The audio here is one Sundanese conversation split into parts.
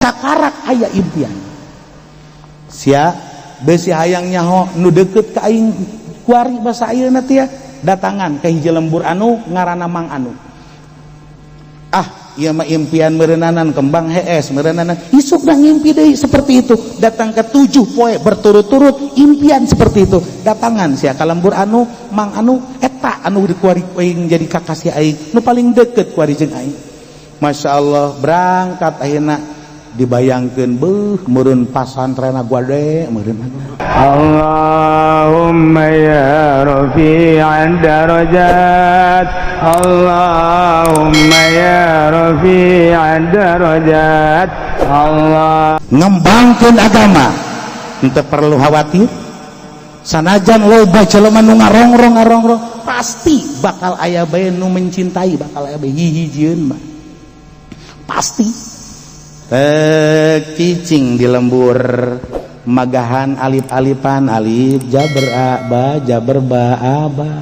Kakarak aya impian sia besi hayang nyaho nu deket ka aing kuari basa ayeuna teh datangan ka hiji lembur anu ngaranna Mang Anu. Ah, ieu mah impian meureunnanan kembang hees meureunnanan isuk dah ngimpi deui seperti itu, datang ke 7 poe berturut-turut impian seperti itu, datangan sia ka lembur anu Mang Anu eta anu dikuari aing jadi kakasih aing nu paling deket kuari jeung aing. Masya Allah, berangkat akhirna dibayangkeun beuh meureun pasantrena gade meureun. Allahumma ya rafi'ad darajat, Allahumma ya rafi'ad darajat, Allah. Ngembangkeun agama henteu perlu khawatir, sanajan loba jelema nu ngarongrong ngarongrong pasti bakal aya bae nu mencintai, bakal aya bae hihijieun mah pasti. Cicing di lembur magahan alif-alifan, alif jaber a ba jaber ba a ba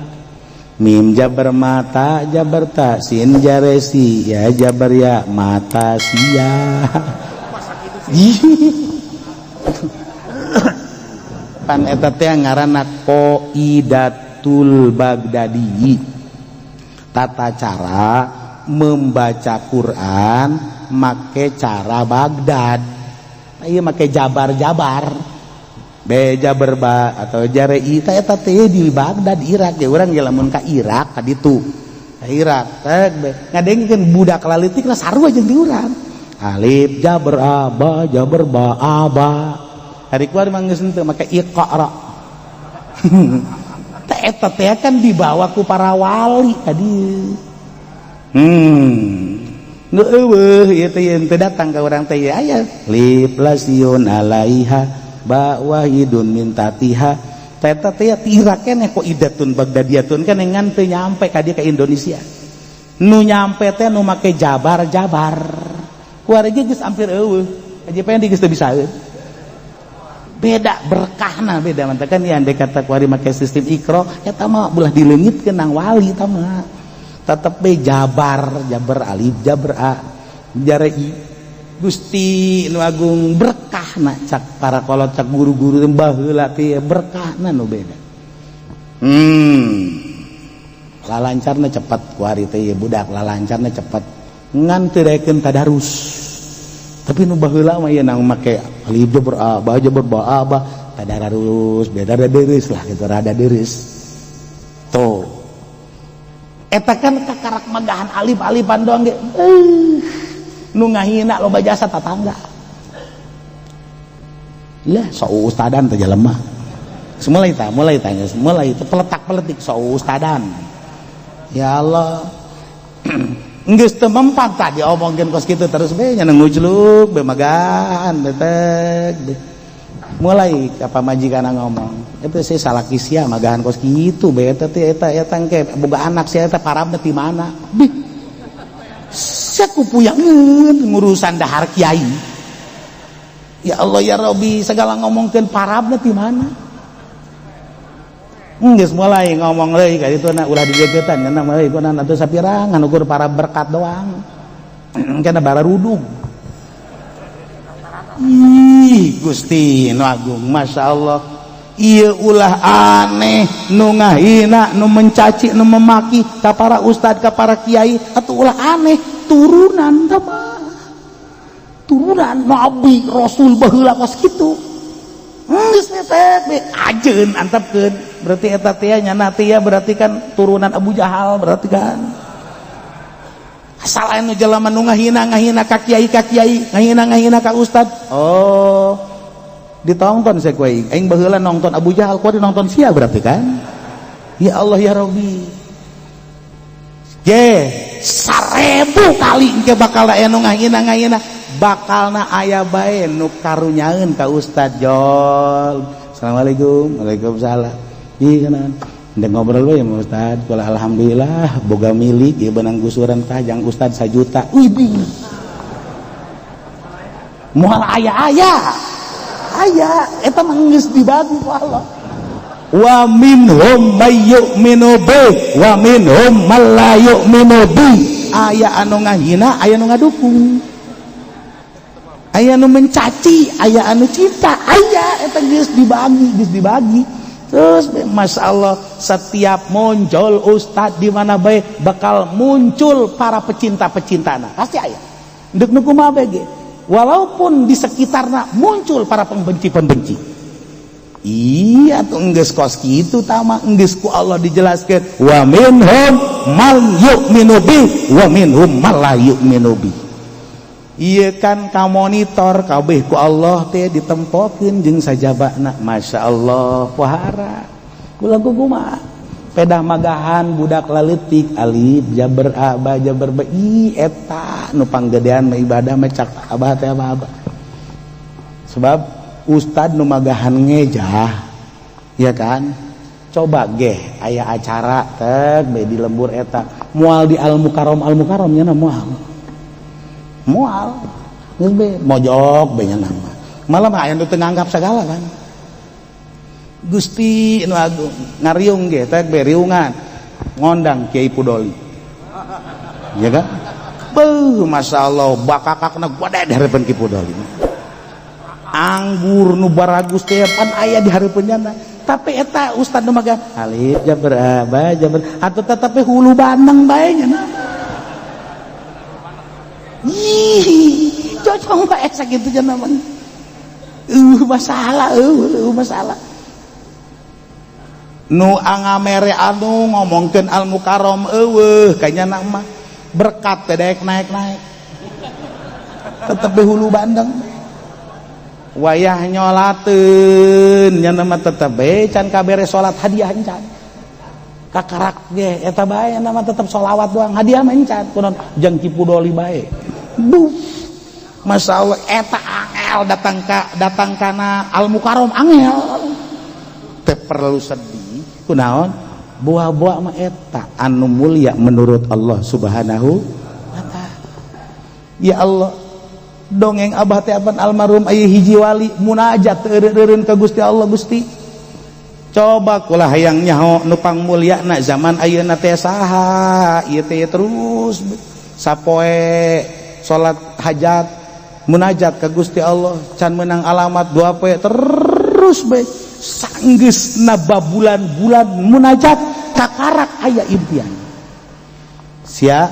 mim jaber mata jaber ta sin jaresi ya jaber ya mata sia. Pan eta teh ngaranna Qaidatul Baghdadi, tata cara membaca Quran make cara Baghdad. Iya, make jabar-jabar be jabar ba atau jare i ta eta teh di Baghdad Irak ya. Urang ge lamun ka Irak ka ditu ka Irak teh ngadengkeun budak lalitik lah sarua jeung di urang alif jabar a ba jabar ba a ba hari kuari mah geus henteu make iqra. Teh eta teh kan dibawa ku para wali ka dieu. Nu eueuh ieu teh teu datang ka urang teh aya lif lasion alaiha ba wahidun min tatiha teta teh ti Irak keneh qaidatun Baghdadiyatun kan ngan teu nyampe ka dieu ka Indonesia. Nu nyampe teh nu make jabar-jabar kuari ge geus hampir eueuh aja pengen geus teu bisaeun. Beda berkahna beda mantakan ya andai kata kuari make sistem ikro eta mah ulah dileungitkeun nang wali eta mah tetep be jabar jabar alif jabar a jare i. Gusti nu agung berkahna cak para kolot cak guru-guru baheula teh berkahna nu beda. Lalancarna cepat kuari teh budak lalancarna cepat ngan teu daekeun tadarus. Tapi nu baheula mah ieu nang make alif jabar a ba jabar ba a ba tadarus beda rada deureuh lah gitu rada deureuh. Tuh eta kan kakarak magahan alif-alifan doang ge nu ngahina loba jasa tatangga lah so ustadan teh jelema mulai ta mulai tanya mulai itu peletak-peletik so ustadan. Ya Allah, geus teu mempan tah diomongkeun kos kitu terus be nya ngujluk be magahan betek be. Mulai ka pamajikan ngomong itu sih salah sia magahan kos kitu be eta teh eta eta engke boga anak sia eta parabna ti mana bih sia kupuyangeun ngurusan dahar kiai. Ya Allah ya Robi, segala ngomongkeun parabna ti mana geus mulai ngomong deui ka ditu na ulah dideukeutan nya mulai kuna atuh sapirangan ukur para berkat doang kana bararudug. Ih Gusti nu agung Masya Allah, ieu ulah aneh nu ngahina nu mencaci nu memaki ka para ustad ka para kiai atuh ulah aneh turunan tah turunan nabi rasul baheula kos kitu geus teh ajeun antepkeun berarti eta teh nya teh berarti kan turunan Abu Jahal berarti kan asal anu jelema nu ngahina ngahina ka kiai ngahina ngahina ka ustad. Oh ditonton saya ku aing aing baheula nonton Abu Jahal ku nonton sia berarti kan. Ya Allah ya Rabbi, ge 1000 kali engke bakal aya nu ngahina ngahina bakalna aya bae nu karunyaeun ka ustad jol. Assalamualaikum. Waalaikumsalam. Ih kana ndek ngobrol we sama ustad kula alhamdulillah boga milik ieu benang gusuran tah jang ustad 1 juta. Widih moal aya-aya aya eta mah geus dibagi ku Allah. Wa minhum may yu'minu bi wa minhum man la yu'minu bi. Aya anu ngahina aya nu ngadukung. Aya nu mencaci, aya anu cinta, aya eta geus dibagi, geus dibagi. Terus Masya Allah, setiap muncul ustad di mana bae bakal muncul para pecinta-pecintana. Pasti aya. Ndek nu kumaha bae ge. Walaupun di sekitarna muncul para pembenci-pembenci. Iya tuh enggeus kos kitu tama enggeus ku Allah dijelaskeun wa minhum man yu'minu bi wa minhum man la yu'minu bi. Iya kan kamonitor kabeh ku Allah teh ditempokeun jeung sajabana. Masya Allah pohara kula kumaha pedah magahan budak laletik alif jaber a ba jaber ba i eta nu panggedean mah ibadah mah cak abah teh abah. Sebab ustad nu magahan ngejah ya kan coba geh aya acara tek bae di lembur eta moal di al mukarram al mukarram nya moal moal geus be mojok be nya mah malah mah aya nu teu nganggap sagala kan Gusti nu agung ngariung ge tek be riungan ngondang Kiai Pudoli ya kan beuh masyaallah bakakakna gede di hareupeun Ki Pudoli anggur nu baragus teh pan aya di hareupeun nyana tapi eta ustad nu maga alif jabar ba jabar atuh tetapi hulu bandeng bae nya ih cocong bae sakitu cenah mah masalah masalah nu angamere anu ngomongkeun al mukarram eueuh kanya mah berkat teh daek naik-naik tetep di hulu bandeng wayah nyolateun nya mah tetep bae can kabere salat hadiah encan kakarak ge eta bae nya mah tetep sholawat doang hadiah mah encan kunaon jang Ki Pudoli bae duh masyaallah eta angel datang kana al mukarram angel teu perlu sedih kunaon buah-buah mah eta anu mulia menurut Allah Subhanahu wa taala. Ya Allah dongeng abah teh apan almarhum aya hiji wali munajat teu eureun ka Gusti Allah. Gusti coba kula hayang nyaho nu pangmulyana zaman ayeuna teh saha ieu teh terus sapoe salat hajat munajat ka Gusti Allah can meunang alamat dua poe terus bae sanggeusna babulan-bulan munajat kakarak aya impian sia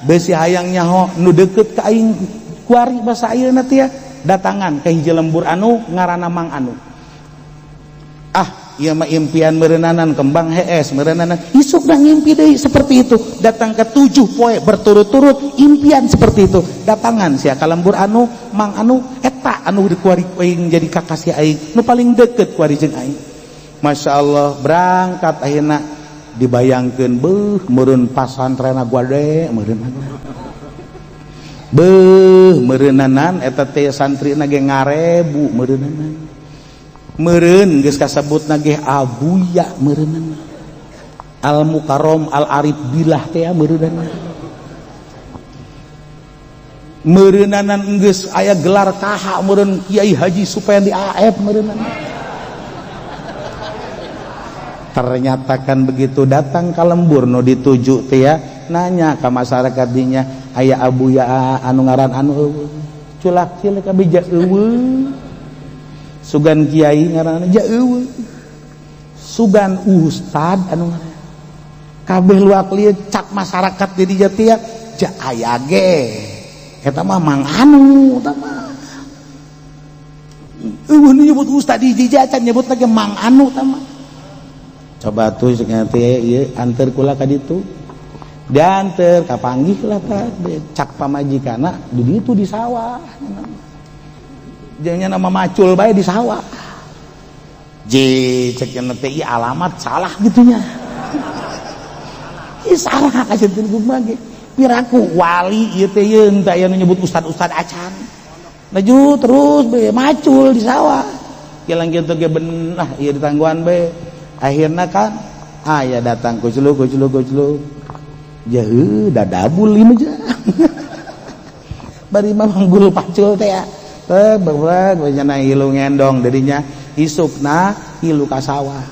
besi hayang nyaho nu deukeut ka aing kuari basa ayeuna teh datangan ka hiji lembur anu ngaranna Mang Anu ah ieu mah impian meureunnanan kembang hees meureunnanan isuk dah ngimpi deui seperti itu datang ke 7 poe berturut-turut impian seperti itu datangan sia ka lembur anu Mang Anu eta anu dikuari aing jadi kakasih aing nu paling deukeut kuari jeung aing. Masya Allah berangkat ayeuna dibayangkeun beuh meureun pasantrena gade meureun beuh meureunnanan eta teh santrina ge ngarebu meureunnanan meureun geus kasebutna ge abuya meureunnanan al mukarram al arif billah teh meureunnanan meureunnanan geus aya gelar kaha meureun Kiai Haji Supendi AF meureunnanan. Ternyata kan begitu datang ka lembur nu dituju teh ya nanya ka masyarakat dinya aya abuya anu ngaran anu eueuh culak cilik abi ja eueuh sugan kiai ngaranna ja eueuh sugan ustad anu ngaranna kabeh luak lieu cak masyarakat di dinya teh ja aya ge eta mah Mang Anu eta mah eueuh nu nyebut ustad di hiji acan nyebut lagi Mang Anu eta mah. Coba tuh cenah teh ieu anteur kula ka ditu dianter kapanggih lah cak pamajikana di ditu di sawah jadinya nama macul bae di sawah je cek teh ieu alamat salah gitunya ih salah kacenteun kumaha ge piraku wali ieu teh ieu henteu aya nu nyebut ustad-ustad acan maju terus bae macul di sawah kilang kitu ge benah ieu ditangguhan bae akhirna kan aya datang kucluk kucluk kucluk jauh dadabul ini aja bari mah manggul pacul teh ya teh berberat banyana hilu ngendong dadinya isukna hilu ka sawah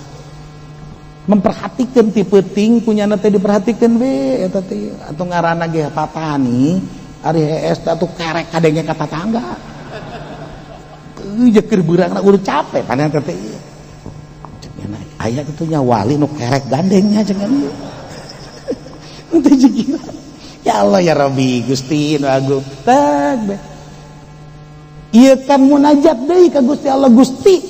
memperhatikan ti peuting kunyana teh diperhatikeun we eta teh atuh ngaranna ge patani ari hees teh atuh kerek kadenge ka tatangga Heuh keur beurangna udah capek panen teh ieu. Cek aya kitu nya wali nu kerek gandengnya cenah. Teu jikiran. Ya Allah ya Rabbi Gusti nu agung. Tag be. Ieu kan munajat deui ka Gusti Allah, Gusti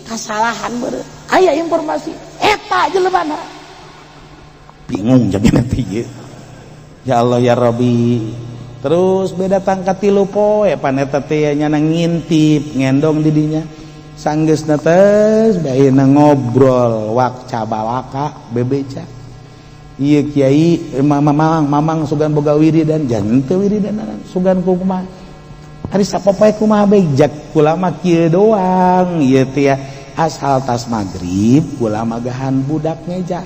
kasalahan beureum. Aya informasi eta jelemana. Bingung jadinya teh ieu. Ya Allah ya Rabbi. Terus beda tangkat tilu poe paneta teh nyana ngintip ngendong di dinya. Sanggeusna teh bae ngobrol wakca balaka bebeca. Ieu kiai mamang mamang sugan boga wiridan jangan teu wiridan sugan kumaha. Ari sapopoe kumaha bae jak kula mah kieu doang ieu teh asal tas magrib kula magahan budak ngeja.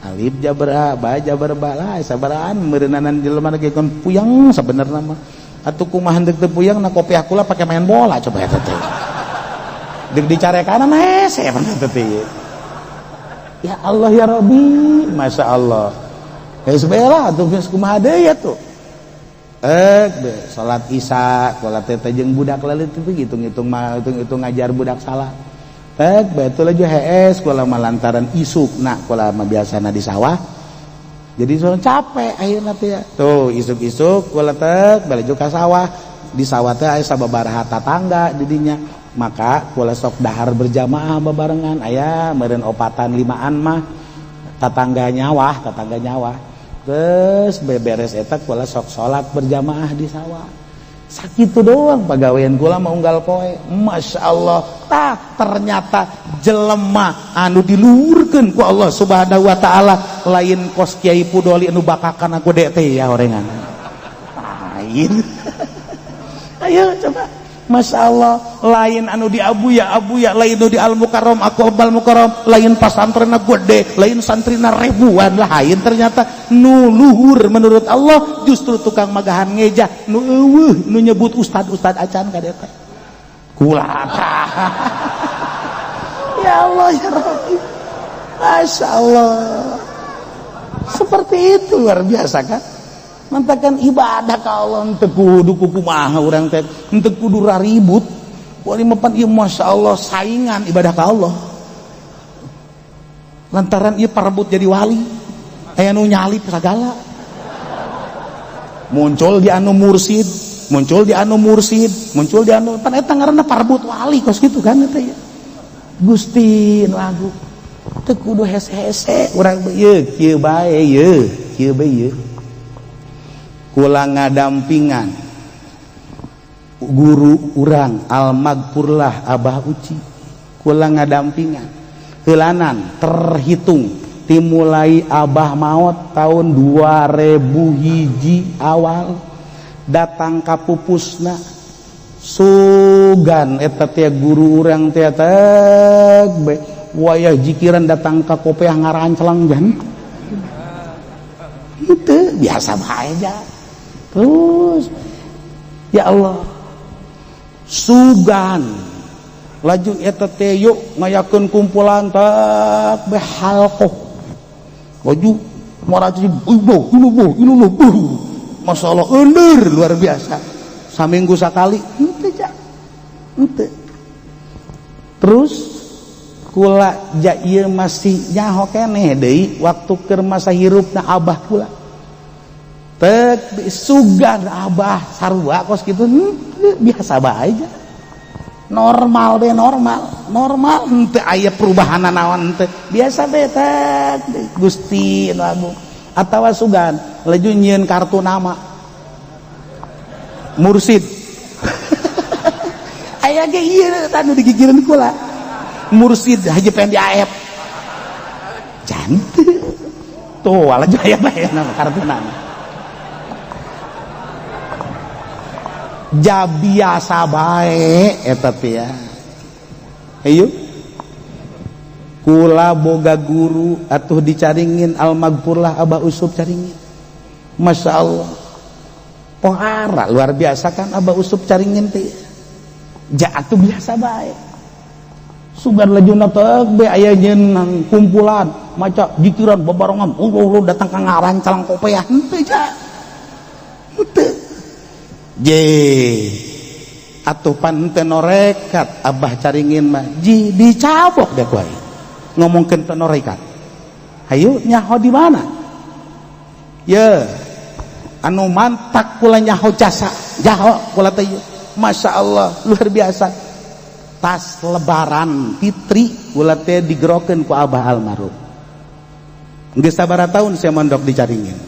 Alif jabar ba jabar ba lah sabaraan meureunana jelema ge kan puyeng sabenerna mah. Atuh kumaha deuk teu puyeng na kopiah kula pake main bola coba eta teh. Deuk dicarekanan hese eta teh. Ya Allah ya Rabbi, Masya Allah. Ya bae lah atuh geus kumaha deui atuh. Salat Isya kula teh jeung budak leutik teh hitung-hitung mah hitung-hitung ngajar budak salat. Tek betul aja hees kula mah lantaran isukna kula mah biasana di sawah. Jadi soalnya capek akhirna teh ya. Tuh isuk-isuk kula tek balik ka sawah. Di sawah teh aya sababaraha tatangga di dinya. Maka kula sok dahar berjamaah babarengan aya meureun opatan limaan mah tatangga nyawah, tatangga nyawah. Terus beberes eta kula sok salat berjamaah di sawah. Sakitu doang pagawean kula mah unggal poe. Masya Allah. Tah ternyata jelema anu diluhurkeun ku Allah Subhanahu wa taala lain kos Kiai Pudoli anu bakakan aku dek teh ya orengan. Lain. Ayo coba. Masya Allah, lain anu di Abuya Abuya, lain anu di Al Mukarram aku Al Mukarram, lain pasantrenna gede, lain santrina ribuan, lain ternyata nu luhur menurut Allah justru tukang magahan ngejah, nu eueuh nu nyebut ustad-ustad acan ka dieu teh. Kula. Ya Allah ya Rabbi. Masya Allah. Seperti itu luar biasa kan? Mantakan ibadah ka Allah teu kudu kumaha urang teh, teu kudu raribut. Wali mapan ieu Masya Allah saingan ibadah ka Allah. Lantaran ieu parebut jadi wali. Aya nu nyalip sagala. Muncul di anu mursid, muncul di anu mursid, muncul di anu pan eta ngaranna parebut wali kos kitu kan eta ya. Gusti nu agung. Teu kudu hese-hese urang ieu kieu bae ieu, kieu bae ieu. Kula ngadampingan guru urang almagfurlah Abah Uci, kula ngadampingan heulanan terhitung dimulai Abah maot tahun 2001 awal datang ka pupusna sugan eta teh guru urang teh teh wayah jikiran datang ka kopeah ngaranclang jan itu biasa bae ja. Terus ya Allah sugan laju eta teh yuk ngayakeun kumpulan tak behalqoh laju maraji ibu ilu ilu masyaallah euneur luar biasa saminggu sakali henteu ja henteu. Terus kula ja ieu masih nyaho keneh deui waktu keur masa hirupna abah kula tek sugan abah sarua kos kitu biasa bae aja normal be normal normal henteu aya perubahan naon henteu biasa be tek Gusti nu agung atawa sugan laju nyieun kartu nama mursid aya ge ieu anu digigireun kula mursid Haji Pendi Aep janten tuh laju aya bae nama kartu nama ja biasa bae eta teh ya. Ayo kula boga guru atuh dicaringin almagfurlah Abah Usup caringin. Masya Allah pohara luar biasa kan Abah Usup caringin teh. Ja atuh biasa bae. Sugan lajuna teh be aya nyeun kumpulan maca jikiran babarengan uluh datang ka ngarancalang kopeah henteu ja. Henteu. Je Atuh pan teu norekat Abah Caringin mah ji dicabok deh ku aing. Ngomongkeun teu norekat. Hayu nyaho di mana? Ye. Anu mantak kula nyaho jasa, jaho kula teh. Masya Allah, luar biasa. Tas lebaran fitri kula teh digerokeun ku Abah almarhum. Geus sabaraha tahun saya mondok di Caringin.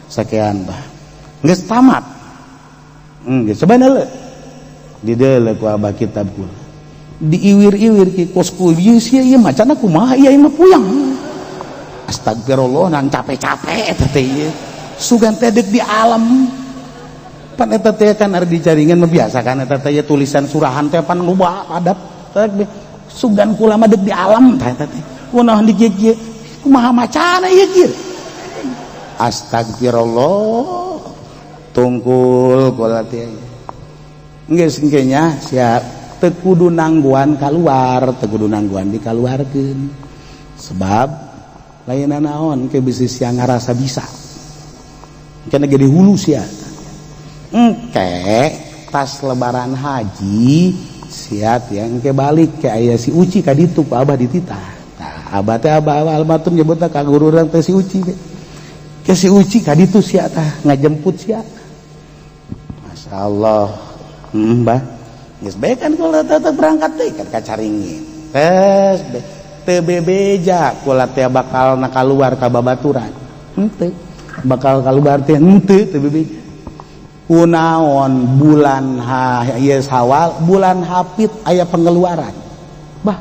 Sakean bah. Geus tamat. Geus coba deuleu. Dideuleu ku Abah kitab kula. Diiwir-iwir ki kos ku ieu sia ieu macana kumaha ieu mah puyang. Astagfirullah nang capek-capek eta teh ieu. Sugan teh deuk di alam. Pan eta teh kan ari di Caringin mah biasa kan eta teh tulisan surahan teh pan loba adab. Sugan kula mah deuk di alam tah eta teh. Kunaon di kieu-kieu kumaha macana ieu kieu. Astagfirullah. Tungkul kula teh. Geus engke nya siap teu kudu nangguan kaluar, teu kudu nangguan dikaluarkeun. Sebab lain naon ke bisi sia ngarasa bisa. Engke gede hulu sia. Engke tas lebaran haji siap ya engke balik ke aya si Uci ka ditu ku Abah dititah. Tah Abah teh Abah almarhum nyebutna ka guru urang teh si Uci teh. Ke si Uci ka ditu sia tah ngajemput sia. Masyaallah. Bah. Geus bae kan kula teh berangkat teh kan ka Caringin. Tes teu bebeja kula teh bakal na kaluar ka babaturan. Henteu. Bakal kaluar teh henteu teu bebeja. Kunaon bulan ieu Sawal, bulan Hafid aya pengeluaran. Bah.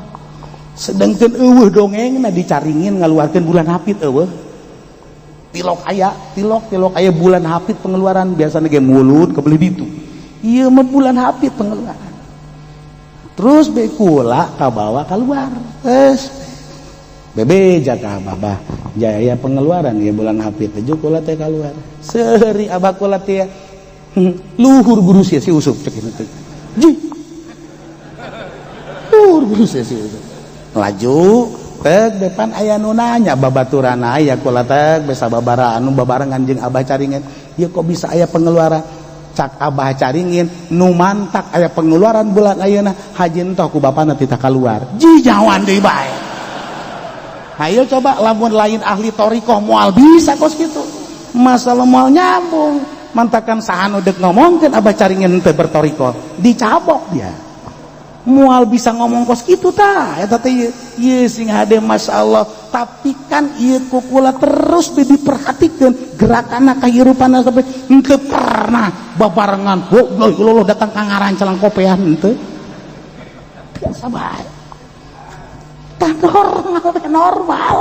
Sedangkeun eueuh dongengna di Caringin ngaluarkeun bulan Hafid eueuh. Tilok aya, tilok aya bulan Hafid pengeluaran biasana ge mulut kebeli ditu. Ieu mah bulan Hafid pengeluaran. Terus be kula kabawa keluar. Terus bebeja ka Abah bah. Jaya pengeluaran ieu bulan Hafid teh kula teh keluar. Seuri Abah kula teh luhur guru sia si Usup cek kitu teh. Ji. Luhur guru sia si Usup. Laju tek depan aya nu nanya babaturan aya kula teh besa babara anu babarengan jeung Abah Caringin. Ieu kok bisa aya pengeluaran? Cak Abah Caringin nu mantak aya pengeluaran bulan ayeuna haji entoh ku bapana titah kaluar. Ji jawan deui bae. Hayo coba lamun lain ahli thoriqoh moal bisa kos kitu. Masalah moal nyambung. Mantakan saha nu deuk ngomongkeun Abah Caringin teu berthoriqoh, dicabok dia. Moal bisa ngomong kos kitu tah eta teh ieu sing hade masyaallah. Tapi kan ieu ku kula terus diperhatikeun gerakanna kahirupanna sampai henteu pernah babarengan loh datang ka ngarancelang kopean henteu. Biasa bae. Tah normal normal.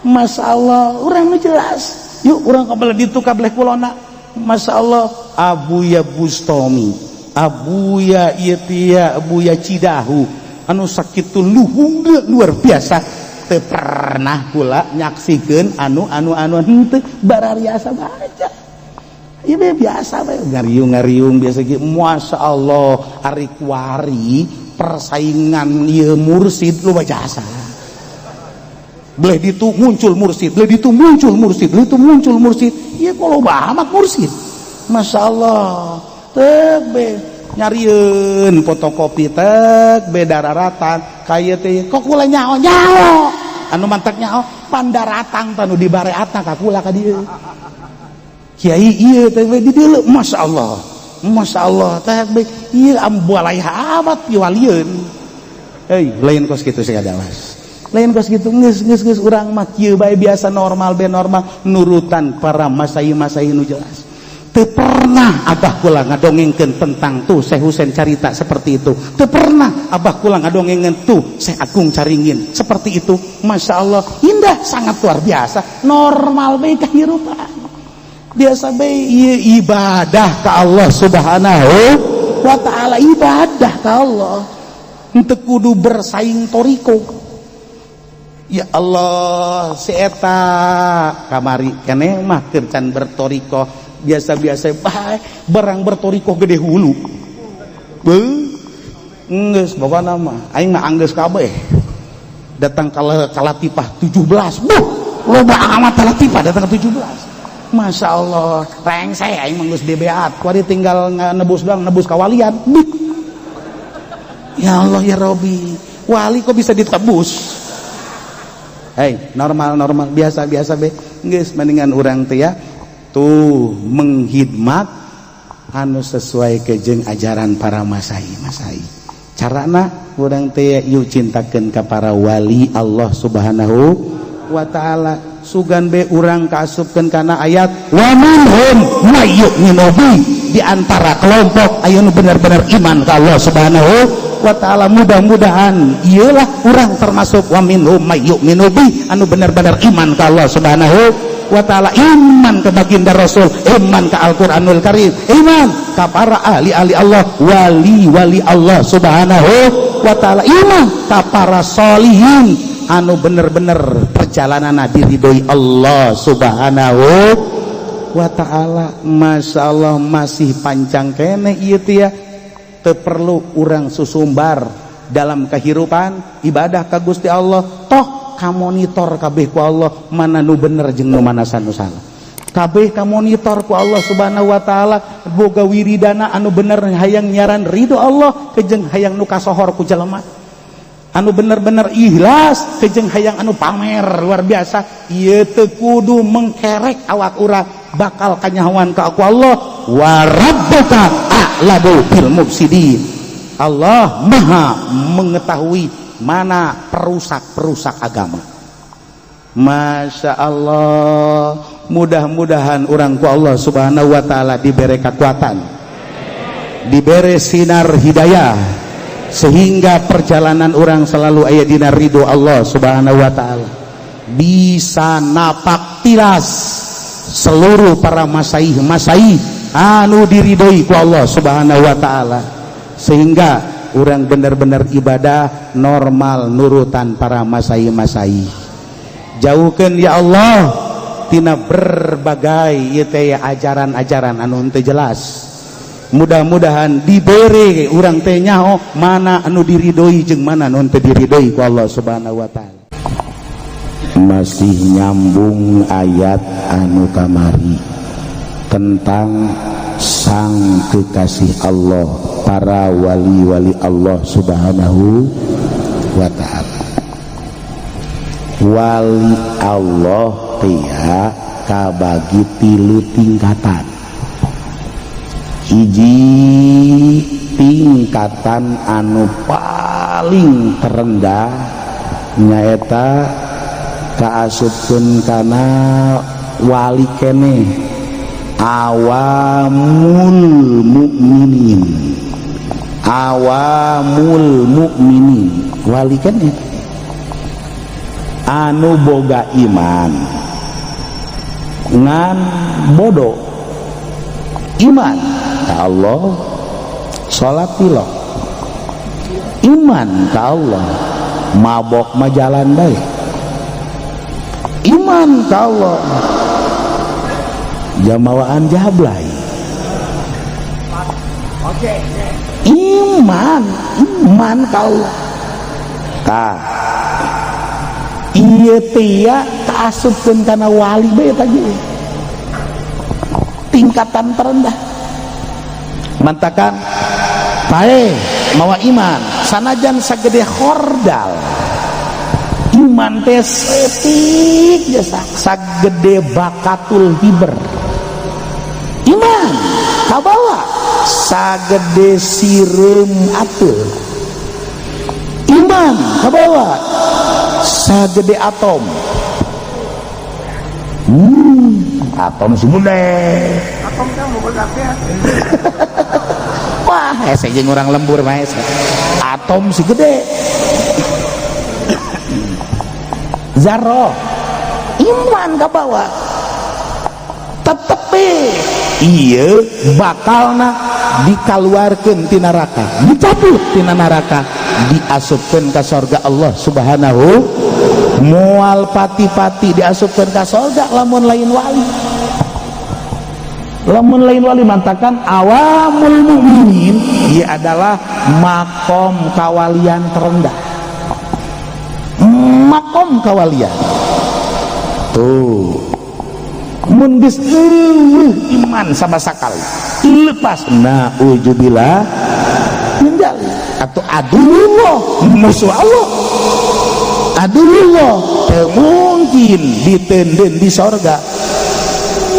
Masyaallah urang nu jelas. Yuk urang ka belah ditu ka belah kulona. Masyaallah Abuya Bustomi, Abuya ieu Abuya Cidahu anu sakitu luhungna luar biasa teu pernah kula nyaksikeun anu henteu barariasa baca. Ieu biasa bae ngariung-ngariung biasa ge masyaallah ari kuari persaingan ieu mursid loba jasa. Belah ditu muncul mursid, belah ditu muncul mursid, belah ditu muncul mursid. Ieu kok loba amat mursid. Masyaallah tek be nyarieun fotokopi tek be dararatan kaya teh kok kula nyaho nyaho anu mantak nyaho pandaratang tanu di bareatna ka kula ka dieu kiai ieu teh be di dieu masyaallah masyaallah teh be ieu ambualai amat piwalieun euy lain kos kitu sakadawas lain kos kitu geus urang mah kieu bae biasa normal be normal nurutan para masai-masai nu jelas. Teu pernah Abah kula ngadongengkeun tentang tuh Syekh Husein carita seperti itu. Teu pernah Abah kula ngadongengkeun tuh Syekh Agung Caringin seperti itu. Masya Allah indah sangat luar biasa. Normal bae kahirupan. Biasa bae ieu ibadah ka Allah Subhanahu wa taala, ibadah ka Allah. Henteu kudu bersaing thoriqoh. Ya Allah si eta kamari keneh mah keur can berthoriqoh. Biasa-biasa bae barang berthoriqoh gede hulu. Beuh. Geus pokona mah aing mah anggeus kabeh. Datang kalatifah 17. Buh, loba amat kalatifah datang ke 17. Masya Allah, rengse aing mah geus dibeat. Kuari tinggal nebus doang, nebus kawalian. Bih. Ya Allah ya Robi, wali kok bisa ditebus? Hei, normal normal, biasa biasa be. Geus mendingan urang teh ya tuh menghidmat anu sesuai kejeng ajaran para masai masai. Carana urang teh yuk cintakeun ka para wali Allah Subhanahu wa taala. Sugan be urang kaasupkeun kana ayat wa minhum may yu'minu bi, di antara kelompok aya nu bener-bener iman ka Allah Subhanahu wa taala. Mudah-mudahan iyalah urang termasuk wa minhum may yu'minu bi, anu bener-bener iman ka Allah Subhanahu wa taala, iman ke baginda Rasul, iman ke Al-Qur'anul Karim, iman ka para ahli-ahli Allah, wali-wali Allah Subhanahu wa taala, iman ka para solihin anu bener-bener perjalanan diridhoi Allah Subhanahu wa taala. Masya Allah, masih panjang kene ieu teh ya. Teu perlu urang susumbar dalam kehidupan ibadah ka Gusti Allah, toh kamonitor kabeh ku Allah mana nu bener jeung nu mana nu salah. Kabeh kamonitor ku Allah Subhanahu wa taala. Boga wiridana anu bener hayang nyaran ridho Allah kejeng hayang nu kasohor ku jelema, anu bener-bener ikhlas kejeng hayang anu pamer luar biasa. Ieu teu kudu mengkerek awak urang, bakal kanyahoan ka aku Allah. Wa rabbuka a'lamu bil mufsidin. Allah maha mengetahui mana perusak-perusak agama. Masya Allah, mudah-mudahan urang ku Allah Subhanahu wa taala diberi kekuatan, diberi sinar hidayah, sehingga perjalanan orang selalu aya dina ridho Allah Subhanahu wa taala, bisa napak tilas seluruh para masaih-masaih anu diridhoi ku Allah Subhanahu wa taala, sehingga orang benar-benar ibadah normal nurutan para masaih-masaih. Jauhkan ya Allah tina berbagai ieu teh ajaran-ajaran anu henteu jelas. Mudah-mudahan dibere urang teh nyaho mana anu diridhoi jeung mana anu teu diridhoi ku Allah Subhanahu wa taala. Masih nyambung ayat anu kamari tentang sang kekasih Allah, para wali-wali Allah Subhanahu wa taala. Wali Allah teh kabagi tilu tingkatan. Hiji tingkatan anu paling terendah nyaeta kaasupkeun kana wali keneh, awamul mukminin. Awamul mukminin, wali keneh anu boga iman ngan bodoh. Iman ka Allah, salat tilok, iman ka Allah, mabok mah jalan bae, iman ka Allah, jamawaan jablay, iman iman ka Allah. Tah ieu teh kaasupkeun kana wali bae tadi, tingkatan terendah. Mantakan pae mawa iman sanajan sagede khordal, iman teh setik jasa sagede bakatul hiber, iman kabawa sagede sireum atul, iman kabawa sagede atom. Atom sumune Atom teh mau kabeh. Wah, hese jeung urang lembur mah hese. Atom si gede zarroh, iman kabawa tetepi iya bakalna dikaluarkeun ti neraka, dicabut tina neraka, diasupkeun ka sorga Allah Subhanahu. Moal pati-pati diasupkeun ka sorga lamun lain wali. Lamun lain wali mantakan awamul mukminin, ia adalah makom kawalian terendah. Makom kawalian tuh mun geus iman sama sakali lepas, naujubillah min dzalik. Atau aduwwullah, musuh Allah. Aduwwullah teu mungkin diteundeun di sorga.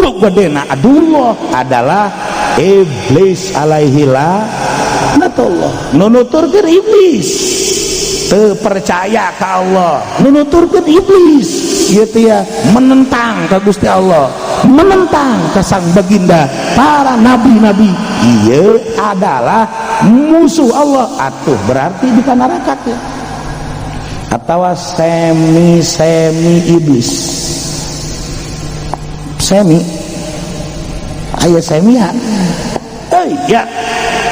Nu gedena aduwwullah adalah iblis alaihi laknatullah. Nu nuturkeun iblis teu percaya ka Allah, nu nuturkeun iblis ieu teh ya, menentang ka Gusti Allah, menentang ka sang baginda para nabi-nabi, ieu adalah musuh Allah. Atuh berarti di neraka teh atau semi semi iblis, semi aya semian. Eh ya,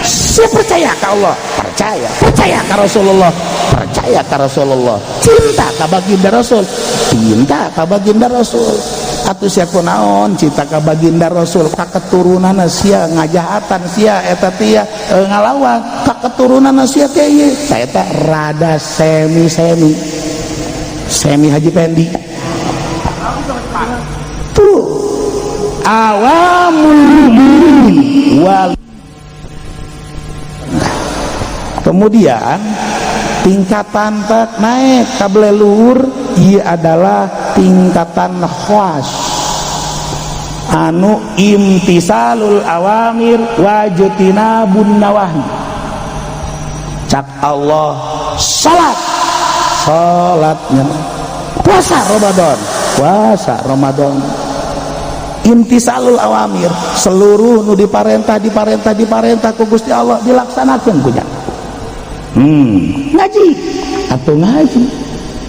saya percaya ke Allah, percaya, percaya ke Rasulullah, percaya ke Rasulullah, cinta ka baginda Rasul, cinta ka baginda Rasul. Atuh sia kunaon cinta ka baginda Rasul, ka keturunan sia ngajahatan, sia eta teh ngalawan ka keturunan sia teh ieu. Eta rada semi semi semi Haji Pendi tuh awamul wal. Kemudian tingkatan tak naik kabelur, ia adalah tingkatan khawas anu imtisalul awamir wajtinabun nawahi. Cak Allah salat, salatnya, puasa Ramadan, puasa Ramadan. Imtisalul awamir, seluruh nu diparentah, diparentah, diparentah ku Gusti Allah dilaksanakan punya. Ngaji atau ngaji,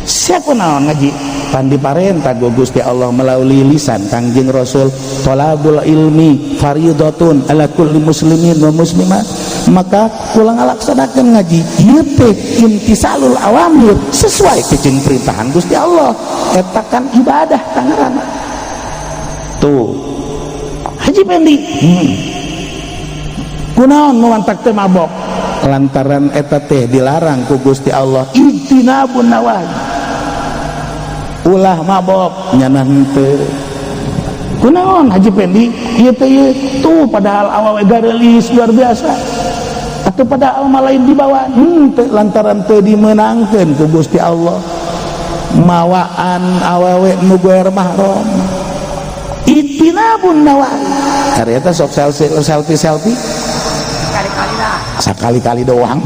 siapa naon ngaji pan diparentah ku Gusti Allah melalui lisan Kangjeng Rasul, talabul ilmi faridatun ala kulli muslimin wa muslimat, maka kula ngalaksanakeun ngaji. Ieu teh imtisalul awamir, sesuai jeung perintahan Gusti Allah. Eta kan ibadah tangaranna tuh. Haji Pendi, kunaon nu mantak teh mabok? Lantaran eta teh dilarang ku Gusti Allah, ijtinabun nawahi, ulah mabok, nyana henteu. Kunaon Haji Pendi ieu teh ieu tuh, padahal awewe gareulis luar biasa atau padahal mah lain dibawa henteu, lantaran teu dimeunangkeun ku Gusti Allah mawaan awewe nu goer mahram, ijtinabun nawahi. Ternyata sok selfie selfie selfie. Sekali-kali lah. Sekali-kali doang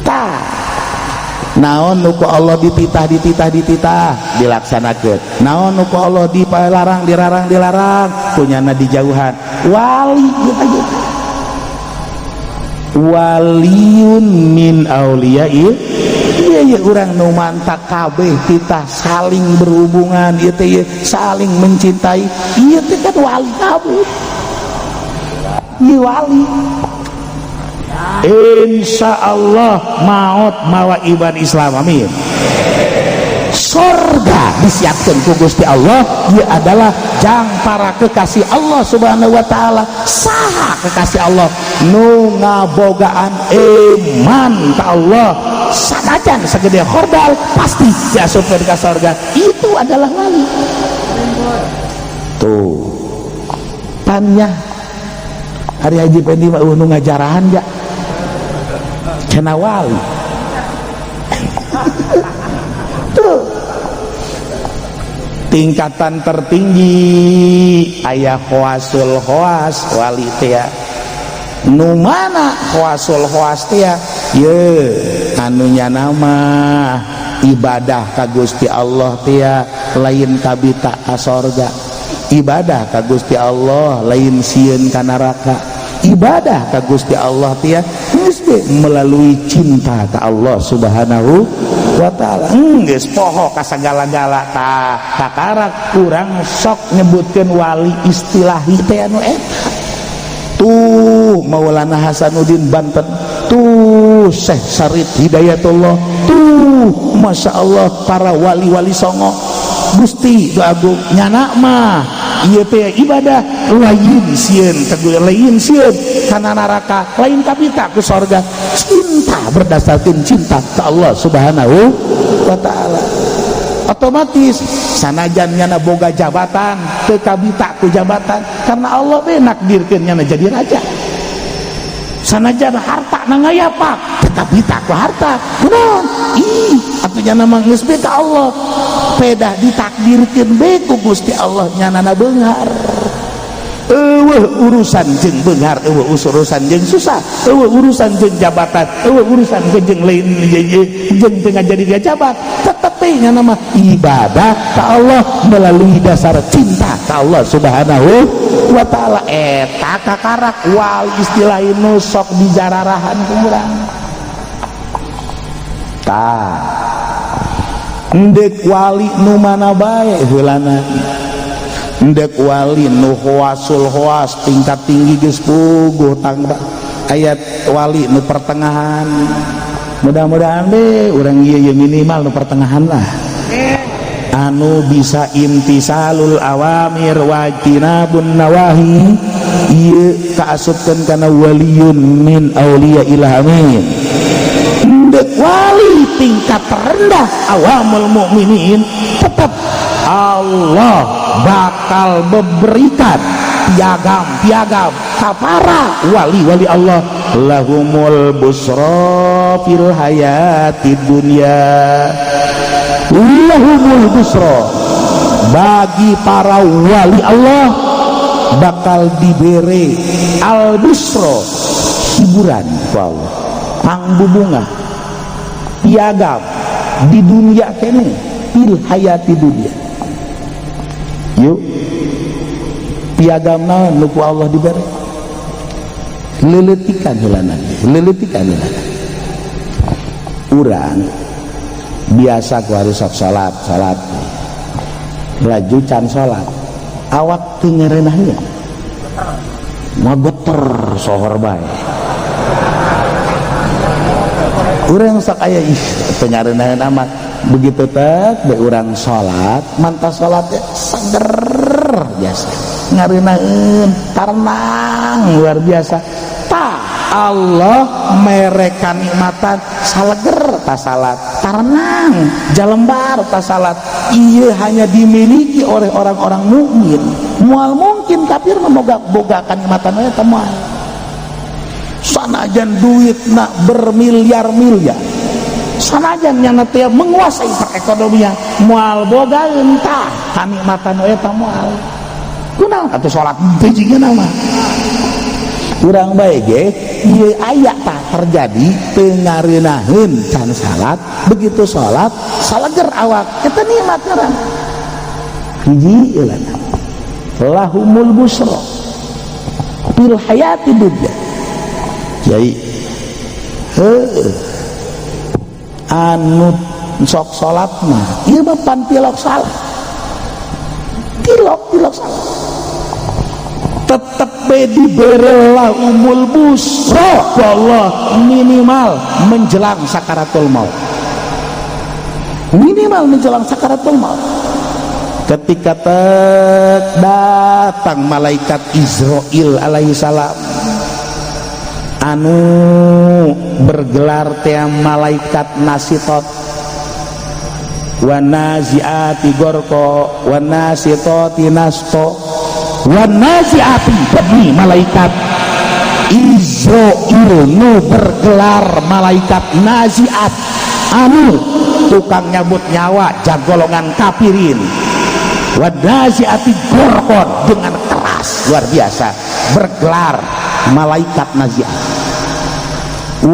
tah. Naon nu ku Allah dititah, dititah, dititah, dilaksanakeun. Naon nu ku Allah dilarang, dilarang, dilarang, kunyana dijauhan. Wali gitu gitu, waliyun min auliya'i. Iya iya, urang nu mantak kabeh titah saling berhubungan ieu teh, saling mencintai, ieu teh kan wali kabeh. Ieu wali. Insya Allah maut mawa iman Islam, amin. Sorga disiapkan ku Gusti Allah. Dia adalah jang para kekasih Allah Subhanahu wa Ta'ala. Saha kekasih Allah? Nu ngabogaan iman ka Allah sanajan segede khordal pasti diasupkeun ka sorga. Itu adalah wali tuh. Tanya hari Haji Pendi mah nu ngajarahan ja kena wali tuh. Tingkatan tertinggi aya khawasul khawas wali teh. Nu mana khawasul khawas teh? Ye anu nama ibadah ka Gusti Allah teh lain kabita ka sorga, ibadah ka Gusti Allah lain sieun ka neraka, ibadah ka Gusti Allah teh geus melalui cinta ka Allah Subhanahu wa Ta'ala, geus poho ka sagala-gala. Tah, kakarak urang sok nyebutkeun wali istilahi teh anu eta tuh, Maulana Hasanuddin Banten tuh, Syekh Sarip Hidayatullah tuh, Masya Allah, para wali-wali songo. Gusti agung nyana mah ieu teh ibadah lain sieun lain sieun kana neraka, lain kabita ku sorga, cinta, berdasarkan cinta ke Allah Subhanahu wa Ta'ala. Otomatis sanajan nyana boga jabatan teu kabita ku jabatan, karena Allah be nakdirkeun nyana jadi raja. Sanajan harta na ngayapak tetap dita ku harta. Kunaon? Ih, atuh nyana mah geus ka Allah. Pedah ditakdirkeun bae ku Gusti Allah nyanana beunghar. Eueuh urusan jeung beunghar, eueuh urusan jeung susah, eueuh urusan jeung jabatan, eueuh urusan jeung lain jeung teu ngajadi jabat. Tetep we nyana mah ibadah ka Allah melalui dasar cinta ka Allah Subhanahu wa taala. Eta kakarak wal istilah nu sok dijararahan ku urang. Tah, endek wali nu mana bae heulana, endek wali nu hoasul hoas tingkat tinggi geus puguh tangba ayat wali nu pertengahan. Mudah-mudahan deh urang ieu ye minimal nu pertengahan lah, anu bisa imtisalul awamir wajtinabun nawahi, ieu kaasupkeun kana waliyun min auliya ilah, amin. Endek wali tingkat terendah awamul mukminin tetap Allah bakal memberikan piagam-piagam kapara wali-wali Allah. Lahumul busra fil hayati dunya, lahumul busra, bagi para wali Allah bakal diberi al busra, hiburan ku Allah, pangbubunga, piagam di dunia kene, fil hayati dunia. Yuk, piagam naon nu ku Allah diberi? Leletikan heulana, leletikan heulana. Urang biasa ku harus sok salat, salat laju can salat awak teu ngareunahnya mah geter sohor bae. Urang sok aya ih teu ngareunahkeun amat, begitu tek be urang salat, mantas salat seger biasa ngareunahkeun, tarenang luar biasa. Tah, Allah mere kanikmatan saleger ta salat, tarenang jalembar ta salat. Ieu hanya dimiliki oleh orang-orang mukmin. Moal mungkin kafir mah boga kanikmatan we teh moal. Sanajan duit nak bermiliar-miliar, sanajan nyana teh menguasai perekonomian, moal boga entah kanikmatan eta moal. Kunaon atuh salat teh jigana mah? Urang bae ge ieu aya tah terjadi teu ngareunaheun can salat, begitu salat saleger awak, eta nikmat ngaran. Hiji heulana lahumul busra fil hayati dunya. Kiai heuh anu sok salat mah ieu mah pan tilok salat, tilok tilok salat tetep be dibere lahumul busra Allah minimal menjelang sakaratul maut, minimal menjelang sakaratul maut. Ketika tek datang malaikat Izrail alaihi salam anu bergelar teh malaikat nasitot, wa naziati gorko wa nasitoti nasto wa naziati, demi malaikat Izrail nu bergelar malaikat naziat anu tukang nyabut nyawa jagolongan kafirin, wa naziati gorkon dengan keras luar biasa, bergelar malaikat naziat,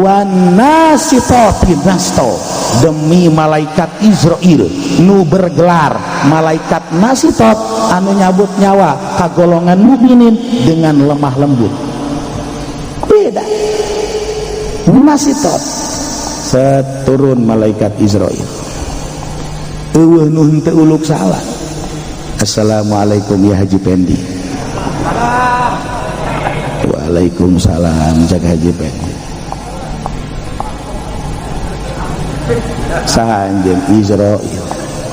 wa nasitoti nasto, demi malaikat Izrail nu bergelar malaikat nasitot anu nyabut nyawa kagolongan mukminin dengan lemah lembut. Beda nasitot seturun malaikat Izrail eueuh nu henteu uluk salat. Assalamualaikum ya Haji Pendi. Waalaikumsalam cak Haji Pendi. Saha anjeun? Izrail.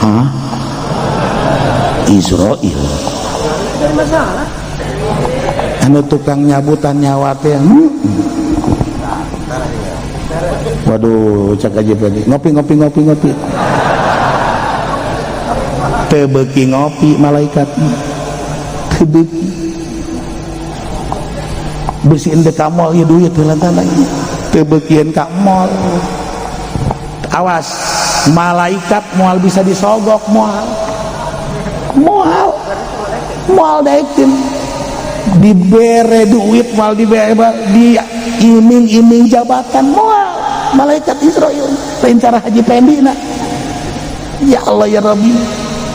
Hah? Izrail anu tukang nyabutan nyawa teh. Waduh cak Haji Pendi, ngopi ngopi ngopi ngopi. Teu beuki ngopi malaikat, teu beuki. Bisi endek ka mall ieu duit heula lagi. Teu beukieun ka mall. Awas, malaikat moal bisa disogok moal. Moal. Moal daekeun. Dibere duit moal dibere, di iming-iming jabatan moal. Malaikat Izrail lain cara Haji Pendi na. Ya Allah ya Rabbi,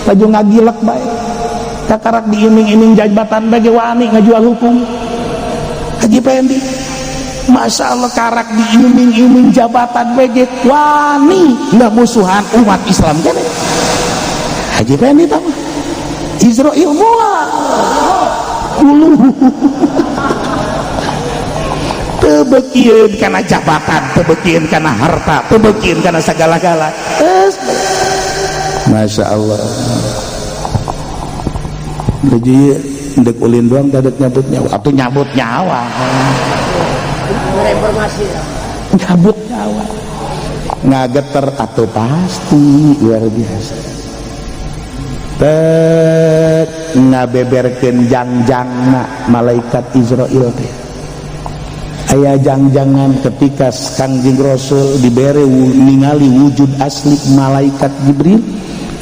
laju ngagilek bae. Kakarak diiming-iming jabatan bagi wani ngajual hukum. Haji Pendi, Masya Allah, karak diiming-iming jabatan bagi wani nggak musuhan umat Islam kan. Haji Pendi tahu Izrail moal ulu teu beukieun kana jabatan, teu beukieun kana harta, teu beukieun kana segala-gala. Masya Allah. Jadi ndek ulin doang tadi nyabut nyawa atau nyabut nyawa. Reformasi. Nyabut nyawa. Ngageter atau pasti luar biasa. Tek ngabeberkeun jangjangna malaikat Izrail teh. Aya jang-jangan ketika Kangjeng Rasul dibere ningali wujud asli malaikat Jibril,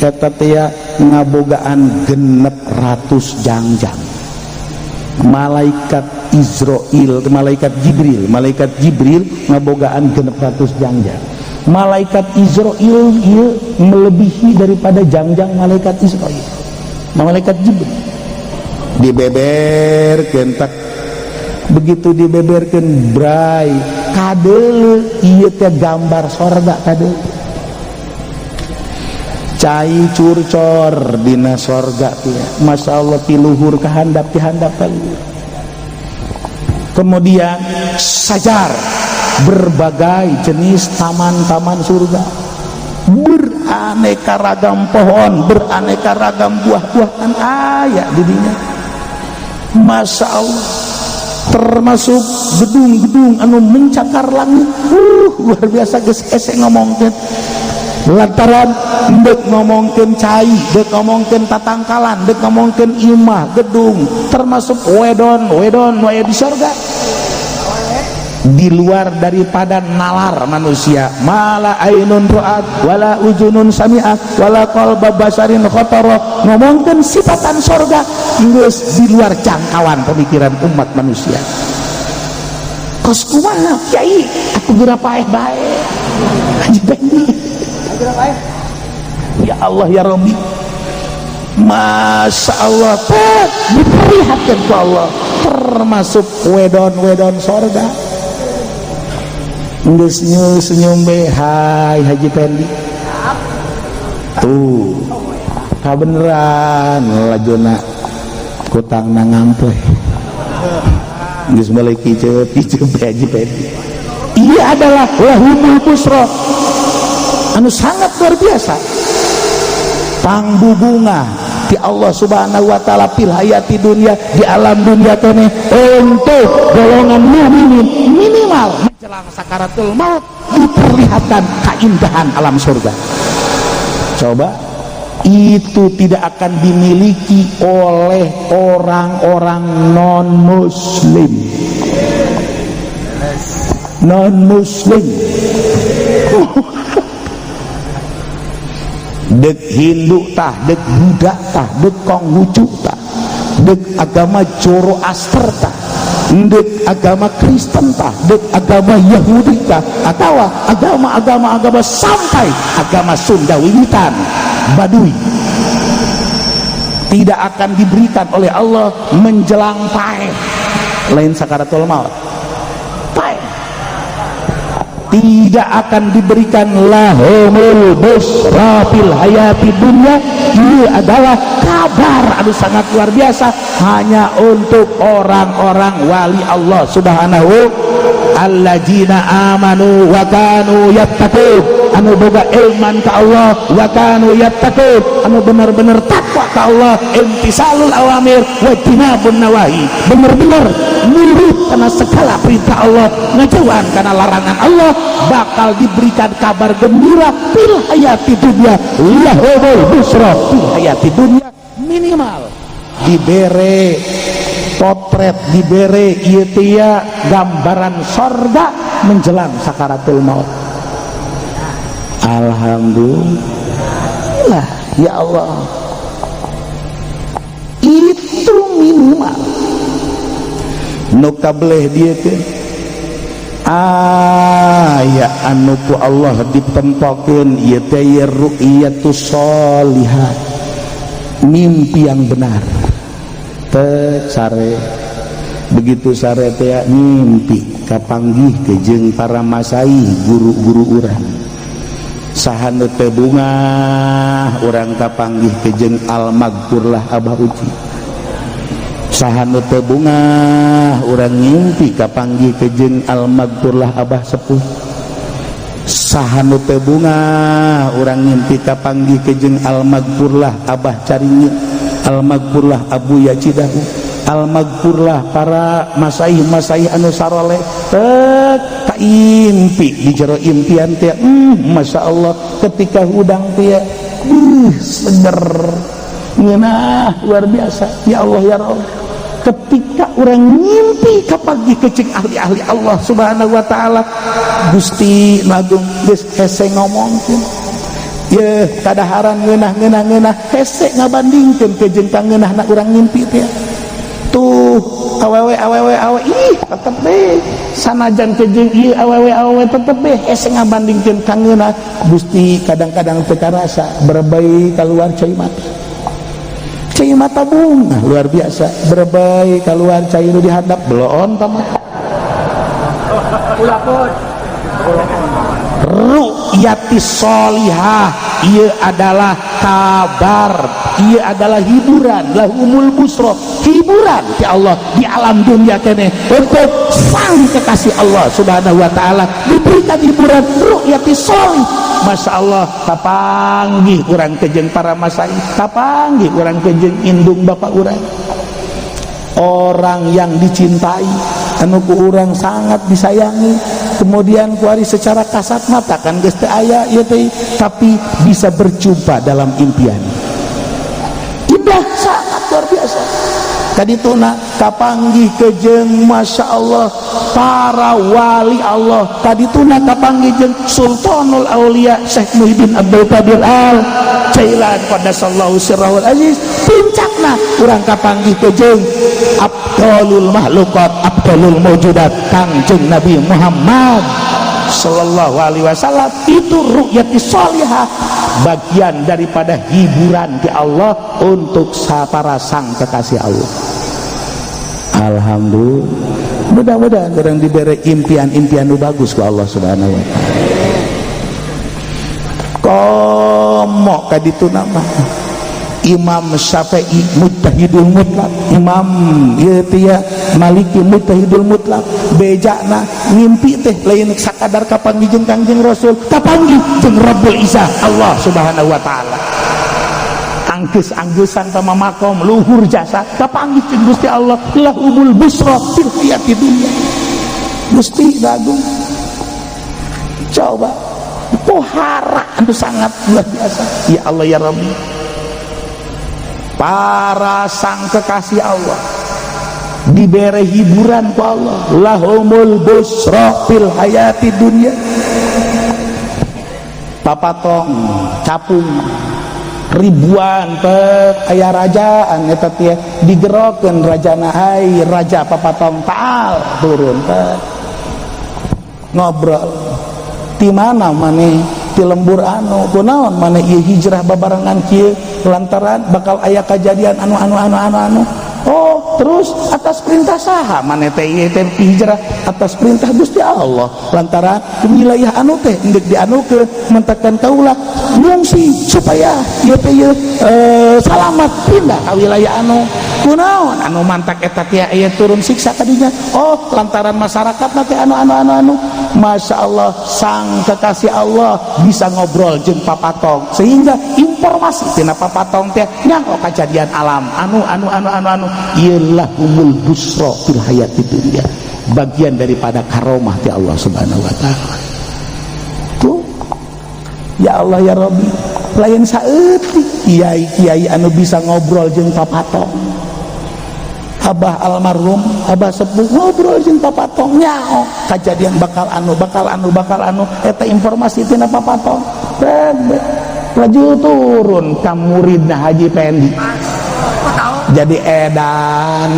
eta teh ngabogaan 600 jangjang. Malaikat Izrail, malaikat Jibril ngabogaan 600 jangjang. Malaikat Izrail ieu melebihi daripada jangjang malaikat Israil. Malaikat Jibril dibeberkeun tak, begitu dibeberkeun bray kadeuleu ieu teh gambar sorga, kadeuleu cai curcor dina sorga teh. Masya Allah, ti luhur ka handap, ti handap ka luhur. Kemudian sajar berbagai jenis taman-taman surga, beraneka ragam pohon, beraneka ragam buah-buahan aya di dinya. Masya Allah, termasuk gedung-gedung anu mencakar langit, luar biasa. Geus hese ngomongkeun lantaran dek ngomongkeun cai, dek ngomongkeun tatangkalan, dek ngomongkeun imah gedung, termasuk wedon wedon nu aya di surga di luar daripada nalar manusia. Mala ainun ra'at wala uzunun sami'at wala qalba basarin khatara. Ngomongkeun sifatan sorga geus di luar jangkauan pemikiran umat manusia. Kos kumaha kiai aku geura paeh bae Haji Pendi. Ya Allah ya Rabbi, Masya Allah, tet diperlihatkan ku Allah termasuk wedon-wedon sorga. Geus senyum be, hai Haji Pendi tuh kabeneran lajuna kutangna ngampleh. Geus mulai kiceup kiceup Haji Pendi. Ia adalah lahumul busro anu sangat luar biasa, pangbubunga di Allah Subhanahu wa taala fil hayati dunia, di alam dunia kene untuk golongan mukminin minimal menjelang sakaratul maut diperlihatkan keindahan alam surga. Coba itu tidak akan dimiliki oleh orang-orang non muslim, non muslim, dek Hindu tah, dek Buddha tah, dek Konghucu tah, dek agama Zoroaster tah, dek agama Kristen tah, dek agama Yahudi tah, atau agama-agama agama sampai agama Sunda Wiwitan Baduy tidak akan diberikan oleh Allah menjelang paeh, lain sakaratul maut, paeh tidak akan diberikan lahumul busra fil hayati dunya. Ini adalah kabar aduh sangat luar biasa hanya untuk orang-orang wali Allah Subhanahu alladzina amanu wa kanu yattaqun, anu boga ilman ka Allah, wa kanu yattaqun, anu bener-bener takwa ka Allah, imtisalul awamir wa jinabun nawahi, bener-bener nurut karena segala perintah Allah, ngejauhan karena larangan Allah, bakal diberikan kabar gembira fil hayati dunya, lahumul busra fil hayati dunya. Minimal dibere Potret dibere ieu teh gambaran sorga menjelang sakaratul maut. Alhamdulillah ya Allah. Itu minimal nu kableh dia teh aya anu ku Allah ditempokeun ieu teh ru'yatus sholihah, mimpi yang benar. Teu sare, begitu sare teh mimpi kapanggih ke jeung para masyayikh, guru-guru urang. Saha nu teu bungah urang kapanggih ke jeung al-maghfurlah Abah Uci. Saha nu teu bungah urang ngimpi kapanggih ke jeung al-maghfurlah Abah Sepuh. Saha nu teu bungah urang ngimpi kapanggih ke jeung al-maghfurlah Abah Caringin, al-maghfurlah Abu Yacidahu, al-maghfurlah para masyayikh-masyayikh anu saroleh. Tek kaimpi di jero impian teh, Masya Allah, ketika hudang teh seger ngeunah luar biasa. Ya Allah ya Rabb, ketika orang ngimpi kapanggih kecing ahli-ahli Allah Subhanahu wa taala, Gusti Agung geus hese ngomongkeun ye kadaharan ngeunah ngeunah ngeunah, hese ngabandingkeun ke jeung kangeunahna urang ngimpi teh. Tuh awewe awewe awe ih tetep be sanajan ke jeung ieu awewe awewe tetep be hese ngabandingkeun kangeunah. Gusti kadang-kadang teu karasa berbei keluar cai mata, cai mata bunga luar biasa, berbei keluar cai nu dihandap beloon tama. Ulapun. Ru'yati sholihah ia adalah kabar, ia adalah hiburan, lahumul busro, hiburan ya Allah di alam dunia kene untuk sang kekasih Allah Subhanahu wa taala diberikan hiburan ru'yati sholih. Masya Allah, kapanggih urang kejeng para masyayikh, kapanggih urang kejeng indung bapak urang, orang yang dicintai, anu ku urang sangat disayangi. Kemudian kuari secara kasat mata kan geus teu aya ieu teh, tapi bisa berjumpa dalam impian, indah sangat luar biasa. Tadi tuna kapanggih kejeng Masya Allah para wali Allah. Tadi tuna kapanggih jeung Sultanul Aulia Syekh Muhyiddin Abdul Qadir Al Jailan qaddasallahu sirrahul aziz. Puncakna urang kapanggih kejeng afdhalul makhluqat, afdhalul mawjudat, Kangjeng Nabi Muhammad sallallahu alaihi wasallam. Itu ru'yati sholihah, bagian daripada hiburan di Allah untuk para sang kekasih Allah. Alhamdulillah, mudah-mudahan orang diberi impian-impian nu bagus ku Allah Subhanahu wa taala. Komo kaditu nama Imam Syafi'i mujtahidul mutlak, Imam ieu teh ya Maliki mujtahidul mutlak, bejana ngimpi teh lain sakadar kapanggih jeung Kangjeng Rasul, kapanggih jeung Rabbul Izzah Allah Subhanahu wa taala. Anggeus-anggeussan tama makom luhur jasa kapanggih jeung Gusti Allah, lahumul busra fil hayati dunya. Gusti Agung coba pohara anu sangat luar biasa. Ya Allah ya Rabbi, para sang kekasih Allah diberi hiburan ku Allah, lahumul busra fil hayati dunya. Papatong capung ribuan pek aya rajaan eta teh digerokeun rajana, hai raja papatong taal turun pek ngobrol, di mana maneh? Di lembur anu. Kunaon maneh ieu hijrah babarengan kieu? Lantaran bakal aya kejadian anu anu anu anu anu. Oh, terus atas perintah saha maneh teh ieu teh hijrah? Atas perintah Gusti Allah, lantaran wilayah anu teh endek dianukeun, mentakan kaula ngungsi supaya ieu teh ieu salamat pindah ka wilayah anu. Kunaon anu mantak eta teh aya turun siksa kadinya? Oh, lantaran masyarakat teh anu anu anu anu. Masya Allah, sang kekasih Allah bisa ngobrol jeung papatong sehingga informasi tina papatong teh nyaho kejadian alam anu anu anu anu anu. Ieu lahumul busra fil hayati dunya, bagian daripada karomah ti Allah Subhanahu wa taala. Tuh ya Allah ya Rabbi, lain saeutik kiai-kiai anu bisa ngobrol jeung papatong. Abah almarhum, abah sepuh ngobrol jeung papatong, nyaho kejadian bakal anu, bakal anu, bakal anu. Eta informasi tina papatong. Laju turun ka muridna Haji Pendi. Jadi edan.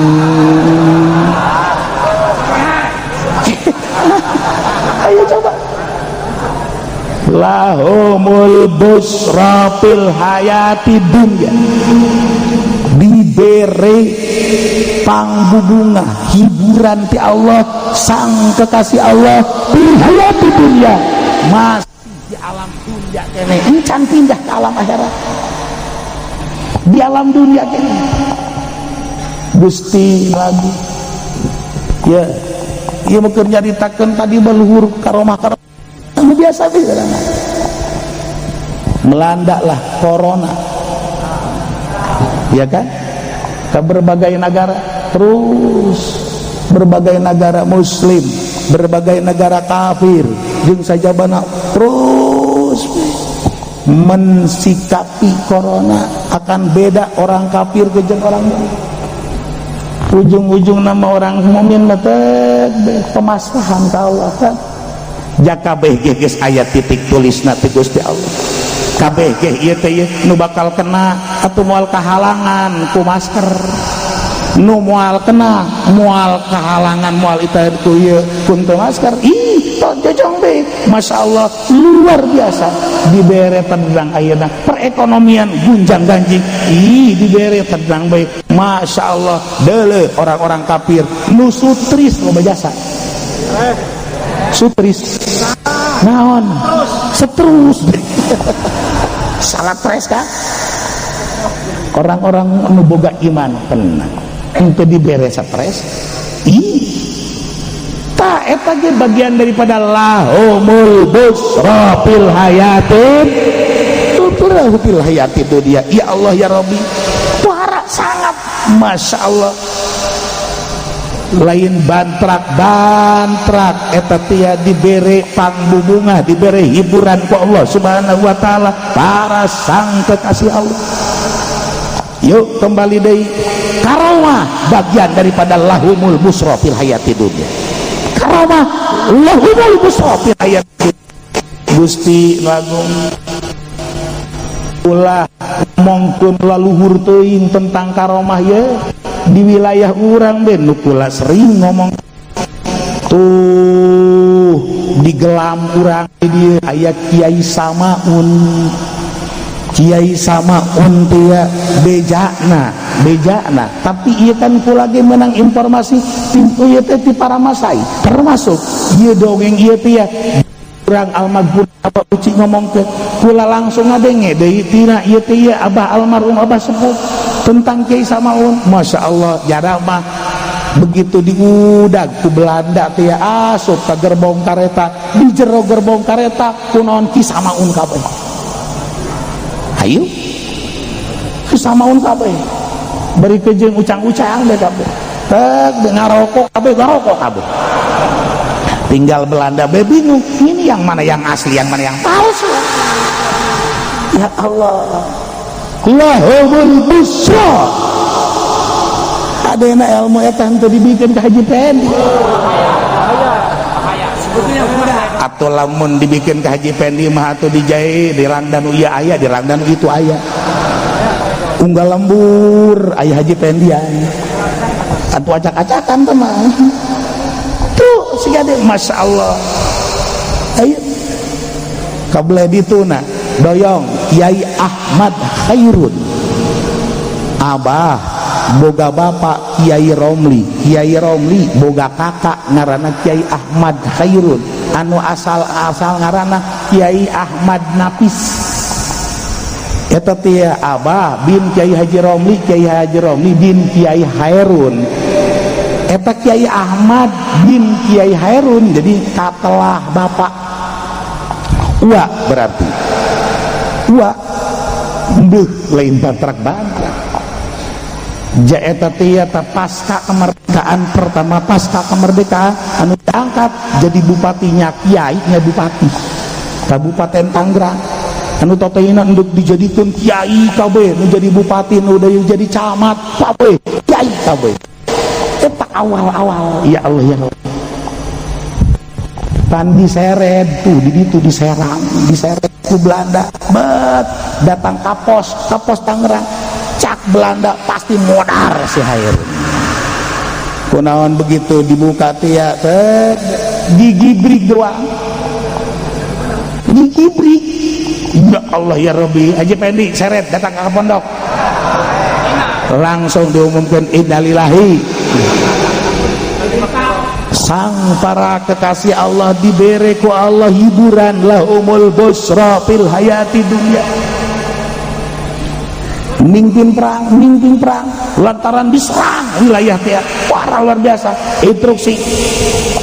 Ayo coba. Lahumul busra fil hayati dunya, dibere pangbubunga hiburan ti Allah, sang kekasih Allah, fil hayati dunya, masih di alam dunia kene, encan pindah ke alam akhirat, di alam dunia kene. Gusti lagu ya, ieu mah keur nyaritakeun tadi baluhur karomah karomah biasa bisa melanda lah corona, ya kan, ke berbagai negara, terus berbagai negara muslim, berbagai negara kafir, jeung sajabana terus mensikapi corona akan beda orang kafir ke jeung orang mukmin. Ujung-ujung nama orang mukmin mah pemasrahan ka Allah kan. Jaka kabeh geus aya titik tulisna ti Gusti Allah. Kabeh ge ieu teh nu bakal kena atuh moal kahalangan ku masker. Nu moal kena moal kahalangan moal itu ku ieu ku teu masker. Ih, tok jojong be. Masya Allah luar biasa dibere tenang ayeuna perekonomian gunjang ganjing. Ih, dibere tenang bae. Masya Allah deuleu orang-orang kafir nu sutris loba jasa. Sutris naon setrus salah tres kan orang-orang nu boga iman tenang henteu dibere stres. Ih, ta eta ge bagian daripada lahumul busra fil hayatin fil hayati dunia. Ya Allah ya Rabbi, para sangat Masya Allah lain bantrak-bantrak eta tia dibere pangbubunga, dibere hiburan ku Allah Subhanahu wa taala, para sang kekasih Allah. Yuk kembali deui, karomah bagian daripada lahumul busra fil hayati dunya. Karomah lahumul busra fil hayati. Gusti nu agung, ulah ngomongkeun laluhur teuing tentang karomah ye di wilayah urang ben nu kula sering ngomong tuh di gelam urang di dieu aya Kiai Samaun. Kiai Samaun teh ya bejana bejana, tapi ieu kan kula ge menang informasi ti ieu teh ti para masai, termasuk ieu dongeng ieu teh ya urang almarhum apa uci ngomong ke kula langsung ngadenge deui tina ieu teh ya abah almarhum abah sepuh tentang Kiai Samaun. Masya Allah jara mah begitu diudag ku Belanda teh ya asup ka gerbong kareta, di jero gerbong kareta kunaon Ki Samaun kabeh, ayo Ki Samaun kabeh bari kejeung ucang-ucang deh kabeh tek ngarokok kabeh, ngarokok kabeh, tinggal Belanda be bingung ini yang mana yang asli, yang mana yang palsu. Ya Allah, lahumul busra. Adena ilmu eta henteu dibikeun ka Haji Pendi, atau lamun dibikin ke Haji Pendi mah atuh dijahe di rangdan ieu aya, di rangdan itu aya, unggal lembur aya Haji Pendian atuh acak-acakan teh mah tuh siga deui. Masya Allah, ayo kabeh dituna doyong Kiai Ahmad Khairun, abah boga bapak Kiai Romli, Kiai Romli boga kakak ngaranna Kiai Ahmad Khairun, anu asal-asal ngaranna Kiai Ahmad Napis. Eta teh abah bin Kiai Haji Romli, Kiai Haji Romli bin Kiai Hairun, eta Kiai Ahmad bin Kiai Hairun jadi katelah bapak ua, berarti ua beuh lain bantrak-bantrak. Ja eta teh eta pasca kemerdekaan pertama, pasca kemerdekaan anu diangkat jadi bupatinya kiai nya bupati Kabupaten Tangerang, anu totoina endek dijadikeun kiai kabeh nu jadi bupati, nu jadi camat kabeh kiai kabeh. Eta awal-awal, ya Allah ya Allah. Pan diseret tuh di ditu, diserang, diseret ku Belanda. Bet datang kapos, kapos Tangerang. Cak Belanda pasti modar si Hairun. Kunaon begitu dibuka tia teh digibrik doang. Digibrik. Ya Allah ya Rabbi, Haji Pendi seret datang ke pondok. Langsung diumumkan innalillahi. Sang para kekasih Allah diberi ku Allah hiburan, lahumul busra fil hayati dunya. Mimpin perang, mimpin perang lantaran diserang wilayah teh parah luar biasa. Instruksi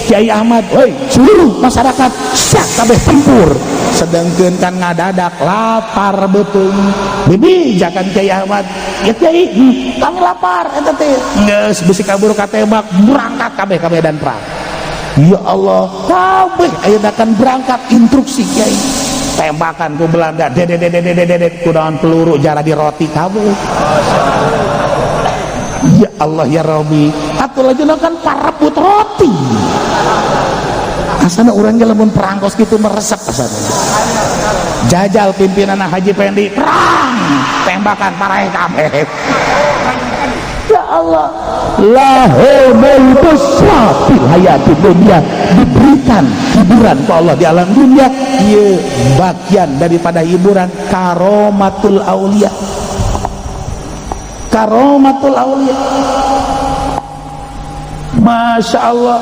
Kiai Ahmad, "Hoi seluruh masyarakat, siap kabeh tempur." Sedangkan kan ngadadak lapar beuteung. Bibijakan Kiai Ahmad, "Ya Kiai, kami lapar eta teh." Geus bisi kabur katembak, berangkat kabeh ka medan perang. Ya Allah, kabeh ayeuna kan berangkat instruksi Kiai. Tembakan ku Belanda, dede dede dede dede, kudaon peluru jara di roti kabeh. Ya Allah ya Rabbi, atuh lajengna kan parebut roti. Asana urang ge lamun perang kos kitu meresep asana. Jajal pimpinan Haji Pendi perang, tembakan paraeh kabeh. Ya Allah, lahumul busra fil hayati dunya, diberikan hiburan ku Allah di alam dunia. Ieu bagian daripada hiburan karomatul aulia. Karomatul aulia. Masya Allah,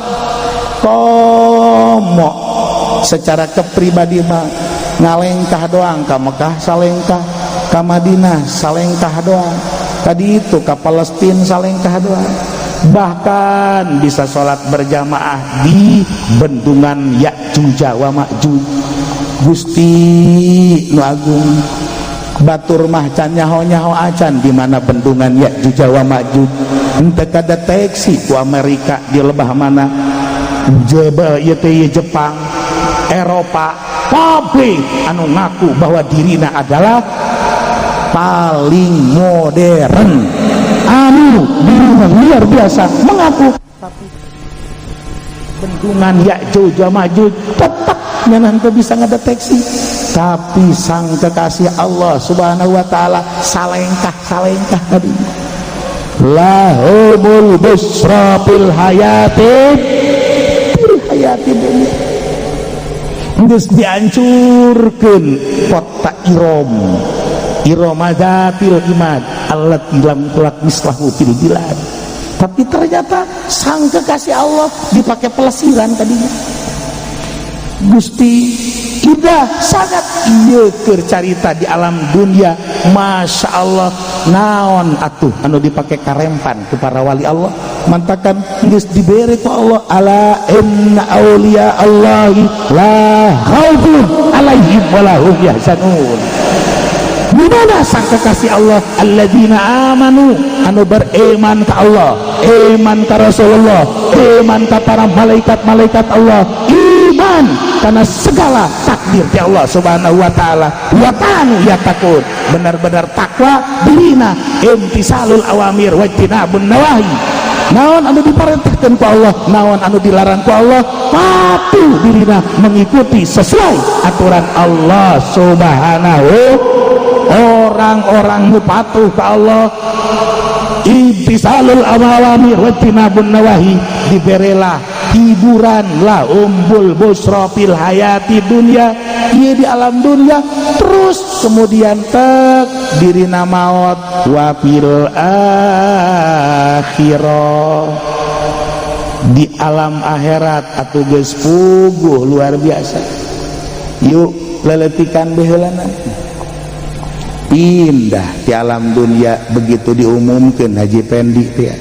komo secara kepribadi mah ngalengkah doang ka Mekah salengkah, ka Madinah salengkah doang, tadi itu ke Palestina salengkah doang, bahkan bisa sholat berjamaah di bendungan Ya'juj wa Ma'juj. Gusti nu agung, batur mah can nyaho-nyaho acan di mana bendungan Ya'juj wa Ma'juj. Henteu kadeteksi ku Amerika di lebah mana. Jeba ieu teh Jepang, Eropa, kabeh anu ngaku bahwa dirina adalah paling modern, anu dirina luar biasa mengaku, tapi bendungan Ya'juj wa Ma'juj tetap nyanah teu bisa ngedeteksi. Tapi sang kekasih Allah Subhanahu wa taala salengkah salengkah tadi, lahumul busra fil hayati dunya. Geus dihancurkeun kota Irom, Iromadzatil Imad allati lam yukhlaq mislahu fil bilad, tapi ternyata sang kekasih Allah dipakai pelesiran tadinya. Gusti indah sangat ieu keur carita di alam dunia. Masya Allah, naon atuh anu dipake karempan ku para wali Allah, mantakan geus dibere ku Allah, ala inna auliya Allahi la khaufun alaihim wa lahum yahzanun. Di mana sang kekasih Allah? Alladzina amanu, anu beriman ka Allah, iman ka Rasulullah, iman ka para malaikat-malaikat Allah, iman karena segala takdir di Allah Subhanahu wa taala, wa kanu yattaqun, benar-benar takwa dirina, imtisalul awamir wajtinabun nawahi. Naon anu diperintahkan ku Allah, naon anu dilarang ku Allah, patuh dirina mengikuti sesuai aturan Allah Subhanahu. Orang-orang nu patuh ke Allah, imtisalul awamir wajtinabun nawahi, diberelah hiburan, lah umbul busra fil hayati dunya. Ieu di alam dunia, terus kemudian tek dirina maot, wa fil akhirah, di alam akhirat atuh geus puguh luar biasa. Yuk leletikan beheulana pindah di alam dunia. Begitu diumumkan Haji Pendi ya,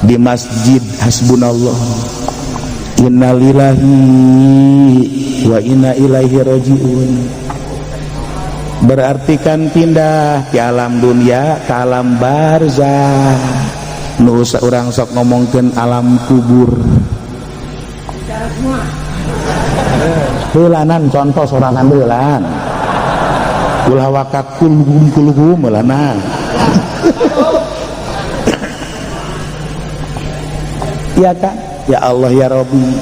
di masjid, hasbunallah, innalillahi wa inna ilaihi rojiun. Berarti kan pindah di alam dunia ke alam barzah, nu urang sok ngomongkeun alam kubur. Heulanan contoh sorangan heulan, ulah waka kulhum kulhum heulanan. Ya kan? Ya Allah ya Rabbi,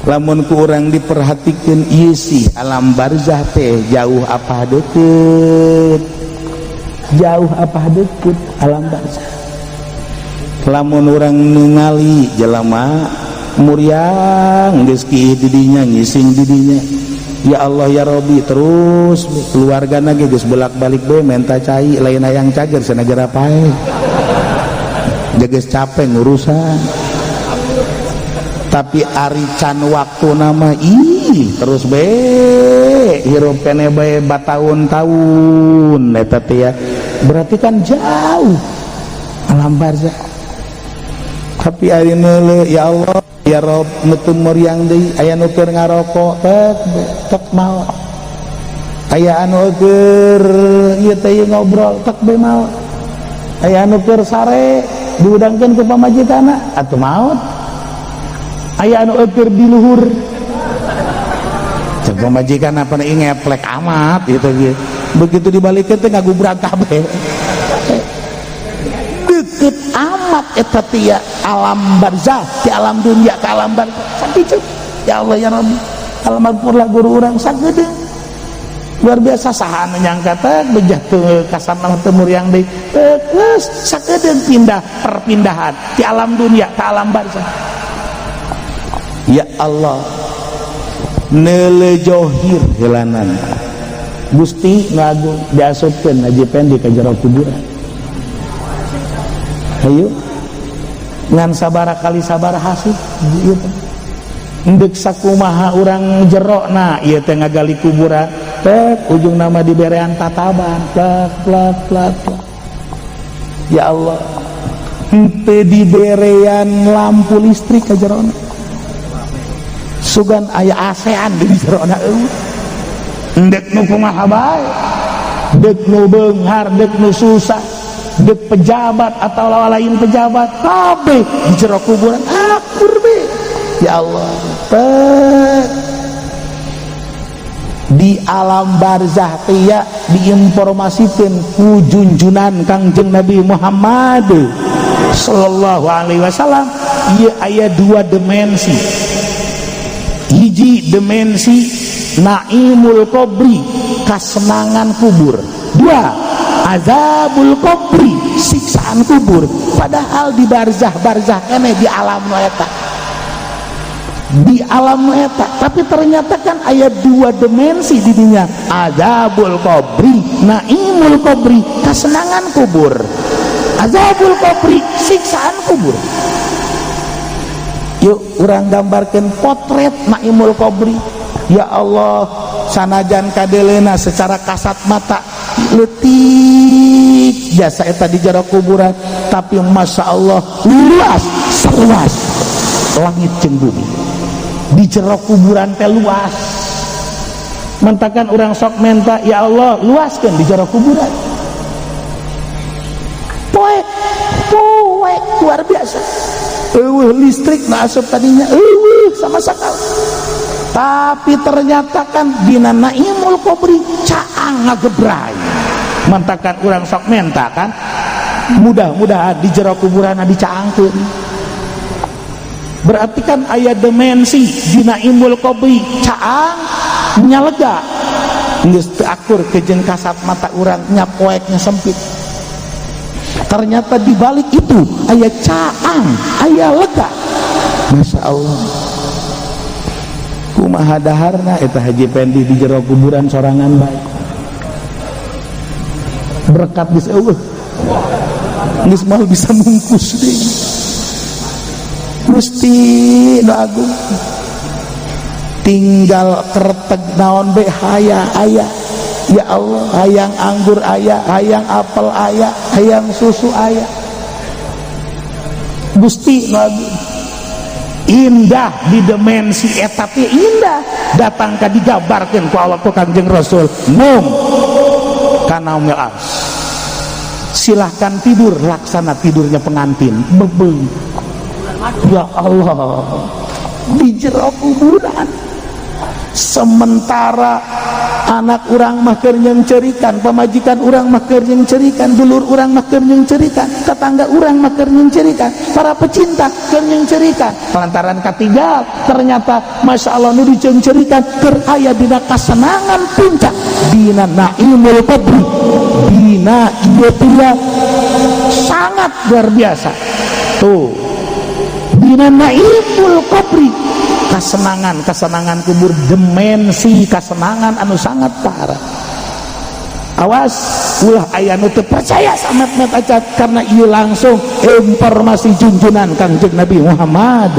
lamun ku urang diperhatikan, ieu sih alam barzah teh jauh apa deket? Jauh apa deket alam barzah? Lamun urang ningali jelema muriang, geus kiih didinya, ngising didinya, ya Allah ya Rabbi, terus keluarga ge geus bolak-balik be menta cai, lain hayang cager cenah, geura paeh, geus capek ngurusan. Tapi ari can waktu nama, ih, terus be hirup kene bae bataun-taun eta teh ya, berarti kan jauh alam barzah. Tapi ari neuleuh, ya Allah ya Rob, nu teu muriang deui, aya nu keur ngarokok, tek tek maot, aya anu keur ieu teh ngobrol, tek be maot, aya anu keur sare diudangkeun ku pamajikanna atuh maot, aya anu keur di luhur, cek pamajikan apa nih, ngeplek amat gitu gitu. Begitu dibalikeun teh ngagubrak kabeh. Deket amat eta teh ya alam barzah, di alam dunia ke alam barzah sakitu. Ya Allah ya Rabbi, almarhum guru urang sagedeung luar biasa. Saha anu nyangka teh bejah teu kasarna teu muriang deui, geus sakedeung pindah, perpindahan di alam dunia ke alam barzah. Ya Allah, neuleuh johir heulanan Gusti nu Agung, diasupkeun Haji Pendi ka jero kuburan, hayu ngan sabara kali sabaraha sih ieu teh, endek sakumaha urang jerokna ieu teh ngagali kuburan teh, ujung nama diberean tataban, plak plak plak plak. Ya Allah, henteu diberean lampu listrik ka jerona, sugan aya ASEAN di jerona eueuh. Endek nu kumaha bae, dek nu beunghar, dek nu susah, dek pejabat atau lain pejabat, kabeh di jero kuburan akur be. Ya Allah, tek di alam barzah teh ya diinformasikeun ku junjunan Kangjeng Nabi Muhammad sallallahu alaihi wasallam. Ieu aya dua dimensi. Hiji dimensi naimul qobri, kasenangan kubur. Dua, azabul qobri, siksaan kubur. Padahal di barzah, barzah kene, di alam nu eta, di alam nu eta, tapi ternyata kan aya dua dimensi di dinya, azabul qobri, naimul qobri, kasenangan kubur, azabul qobri, siksaan kubur. Yuk urang gambarkan potret naimul qobri. Ya Allah, sanajan kadelena secara kasat mata letik jasa eta di jero kuburan, tapi masya Allah luas, seluas langit jeung bumi. Di jero kuburan teh luas. Mentakan urang sok menta, ya Allah, luaskan di jero kuburan. Poek poek luar biasa. Eueuh listrik na asup tadinya, eueuh sama sekali. Tapi ternyata kan dina naimul qobri caang ngagebray. Mentakan urang sok menta kan, mudah-mudahan di jero kuburan dicaangkeun. Berarti kan aya dimensi di naimul qobri caang nyalega, geus teu akur kejeung kasat mata urang nya, poeknya sempit. Ternyata di balik itu aya caang, aya lega. Masya Allah, kumaha daharna eta Haji Pendi di jero kuburan sorangan bae, berkat geus eueuh, geus moal bisa mungkus deui. Gusti nu Agung, tinggal kerteg naon be haya aya. Ya Allah, hayang anggur aya, hayang apel aya, hayang susu aya. Gusti nu Agung, indah di dimensi eta teh indah, datang ka digambarkeun ku Allah, ku Kangjeng Rasul, mum kanaumil ars, silahkan tidur laksana tidurnya pengantin bebeng. Ya Allah, di jero kuburan. Sementara anak urang mah keur nyengcerikan, pamajikan urang mah keur nyengcerikan, dulur urang mah keur nyengcerikan, tetangga urang mah keur nyengcerikan, para pecinta keur nyengcerikan. Lantaran katinggal ternyata Masya Allah nu diceungceurikan keur aya dina kasenangan puncak, dina naimul qabri, dina ieu sangat luar biasa tuh, dina naimul qabri, kasenangan kasenangan kubur, dimensi kasenangan anu sangat parah. Awas ulah aya nu teu percaya samet-met acat, karena ieu langsung informasi junjunan Kangjeng Nabi Muhammad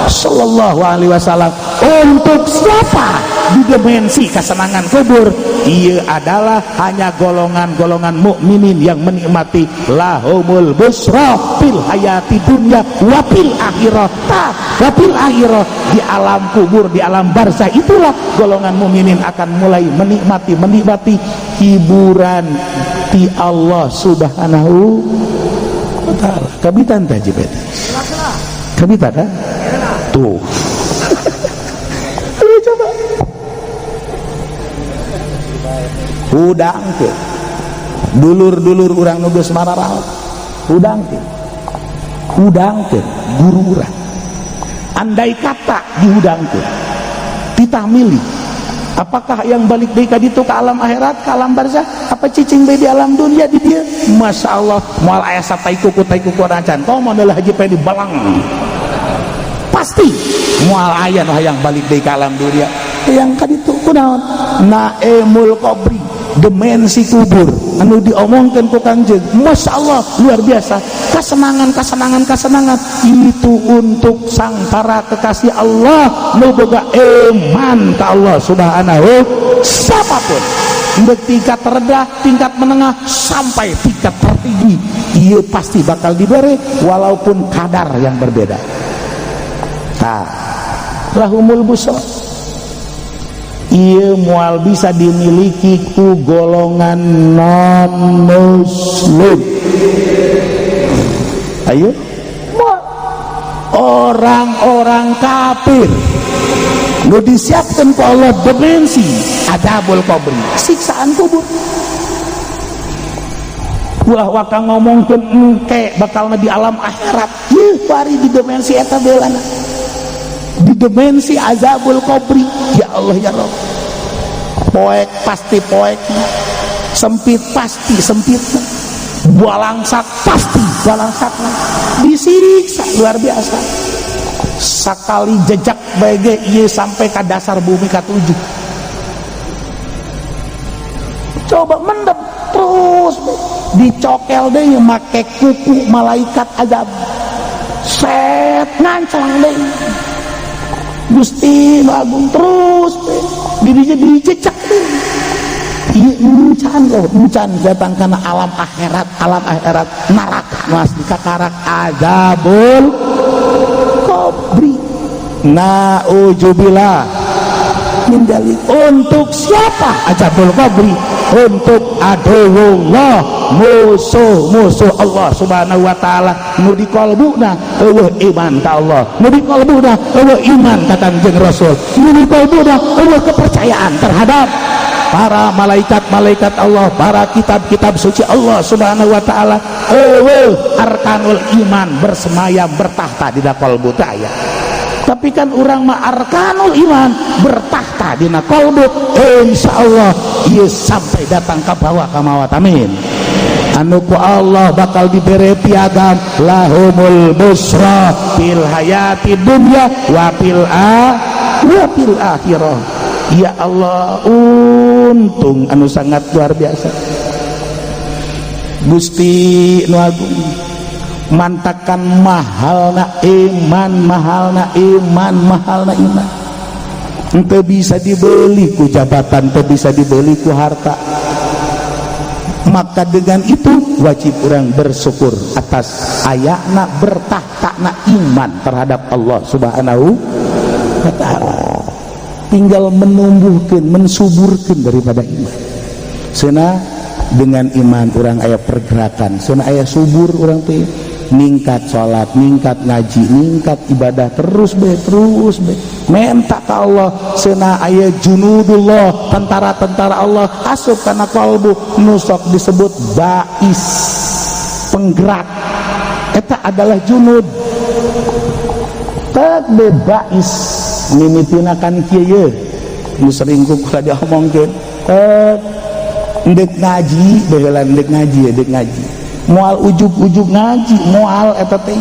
sallallahu alaihi wasallam. Untuk siapa di dimensi kesenangan kubur? Ia adalah hanya golongan-golongan mukminin yang menikmati lahumul busra fil hayati dunya wa fil akhirah. Ta wa fil akhirah, di alam kubur, di alam barzah itulah golongan mukminin akan mulai menikmati menikmati hiburan di Allah Subhanahu wa taala. Kabitan teh jibet. Kabita kan? Tuh. Ayo coba. Hudangkeun. Dulur-dulur urang nu geus mararaot. Hudangkeun. Hudangkeun guru urang. Andai kata dihudangkeun, titah milih. Apakah yang balik deui ka ditu ka alam akhirat, ka alam barzah, apa cicing bae di alam dunia di dieu? Masya Allah, moal aya satai kuku tai kuku acan. Komo adalah haji di balang. Pasti moal aya nu hayang balik deui ka alam dunia. Yang ka ditu kunaon? Naimul qabri, dimensi kubur anu diomongkeun ku Kangjeng. Masya Allah, luar biasa. Kasenangan, kasenangan, kasenangan itu untuk sang para kekasih Allah nu boga iman ka Allah Subhanahu, siapapun untuk tingkat terendah, tingkat menengah sampai tingkat tertinggi, ia pasti bakal diberi walaupun kadar yang berbeda. Nah, lahumul busra ieu moal bisa dimiliki ku golongan non muslim. Ayo, orang-orang kafir nu disiapkan ku Allah dimensi adzabul qabri, siksaan kubur. Ulah waka ngomongkeun engke bakal di alam akhirat, ieu bari di dimensi eta belana, di dimensi azabul qabri. Ya Allah ya Rabb, poek pasti poek, sempit pasti sempit, balangsak pasti balangsak, disiksa luar biasa. Sakali jejak bae ieu sampai ke dasar bumi katujuh. Coba mendem terus dicokel deh make kuku malaikat azab, set ngancang deh. Gusti nu agung, terus dirinya dijejak deh. Ieu encan loh, encan datang karena alam akhirat, alam akhirat neraka nu asli kakarak azabul qabri. Na'udzubillah min dzalik. Untuk siapa azabul qabri? Untuk aduwullah, musuh-musuh Allah Subhanahu wa taala, nu di kalbuna eueuh iman ka Allah, nu di kalbuna eueuh iman ka Kangjeng Rasul, nu di kalbuna eueuh kepercayaan terhadap para malaikat-malaikat Allah, para kitab-kitab suci Allah Subhanahu wa taala, eueuh arkanul iman bersemayam bertahta di kalbu teh aya. Tapi kan urang mah arkanul iman bertahta dina kalbu, insyaallah ieu sampai datang ka bawah ka mawat, amin. Anu ku Allah bakal dibere piagam lahumul busra fil hayati dunya wa fil wa fil akhirah. Ya Allah, untung anu sangat luar biasa. Gusti nu agung, mantakan mahalna iman, mahalna iman, mahalna iman. Henteu bisa dibeli ku jabatan, teu bisa dibeli ku harta. Maka dengan itu wajib orang bersyukur atas ayana bertahtana iman terhadap Allah Subhanahu wa taala. Tinggal menumbuhkan, mensuburkan daripada iman. Sena dengan iman orang aya pergerakan, sena aya subur orang teh. Ningkat salat, ningkat ngaji, ningkat ibadah terus be, terus be. Minta ka Allah cenah aya junudullah, tentara-tentara Allah asup kana kalbu nu sok disebut bais, penggerak. Eta adalah junud. Tek be bais mimitina kan kieu ye. Nu sering ku kula diomongkeun. Tek ndek ngaji, baheula ndek ngaji, ndek ngaji. Moal ujug-ujug ngaji, moal eta teh.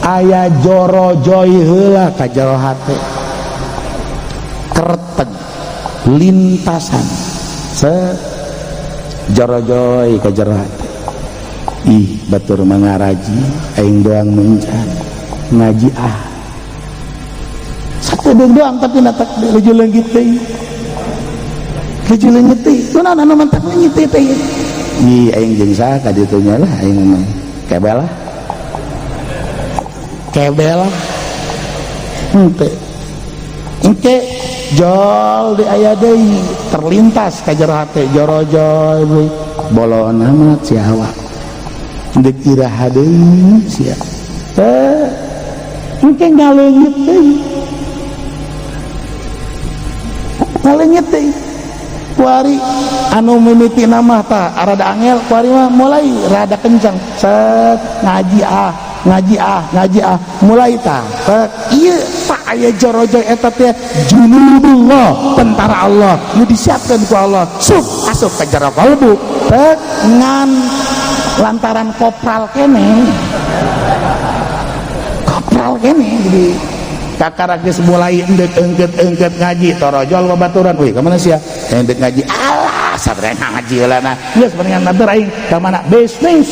Aya jorojoy heula ka jero hate. Kerteg lintasan. Se jorojoy ka jero hate. Ih, batur mangaraji aing doang mencan. Ngaji ah. Sakedeung doang tapi natak leujeung leungit deui. Leujeung leungit deui. Kunaon anu mantak leungit teh? Ih, aing jeung saha ka ditu nya lah aing mah. Kebel lah. Kebel lah. Henteu. Engke jol di aya deui terlintas ka jero hate jorojoy deui. Bolon amat sia awak. Deuk iraha deui sia. Teh engke ngaleungit deui. Ngaleungit deui. Kuari anu mimiti mah tah rada angel, kuari mah mulai rada kencang. Set ngaji ah, ngaji ah, ngaji ah, mulai tah. Ieu tak aya jorojoy eta teh junudullah, tentara Allah nu disiapkeun ku Allah. Sup asup ka jero kalbu. Tek ngan lantaran kopral kene. Kopral kene jadi kakarak geus mulai endek engket-engket ngaji torojol babaturan. Wih, ka mana sia? Endek ngaji. Alah, sabrena ngaji heula nah. Geus mendingan batur aing ka mana? Bisnis.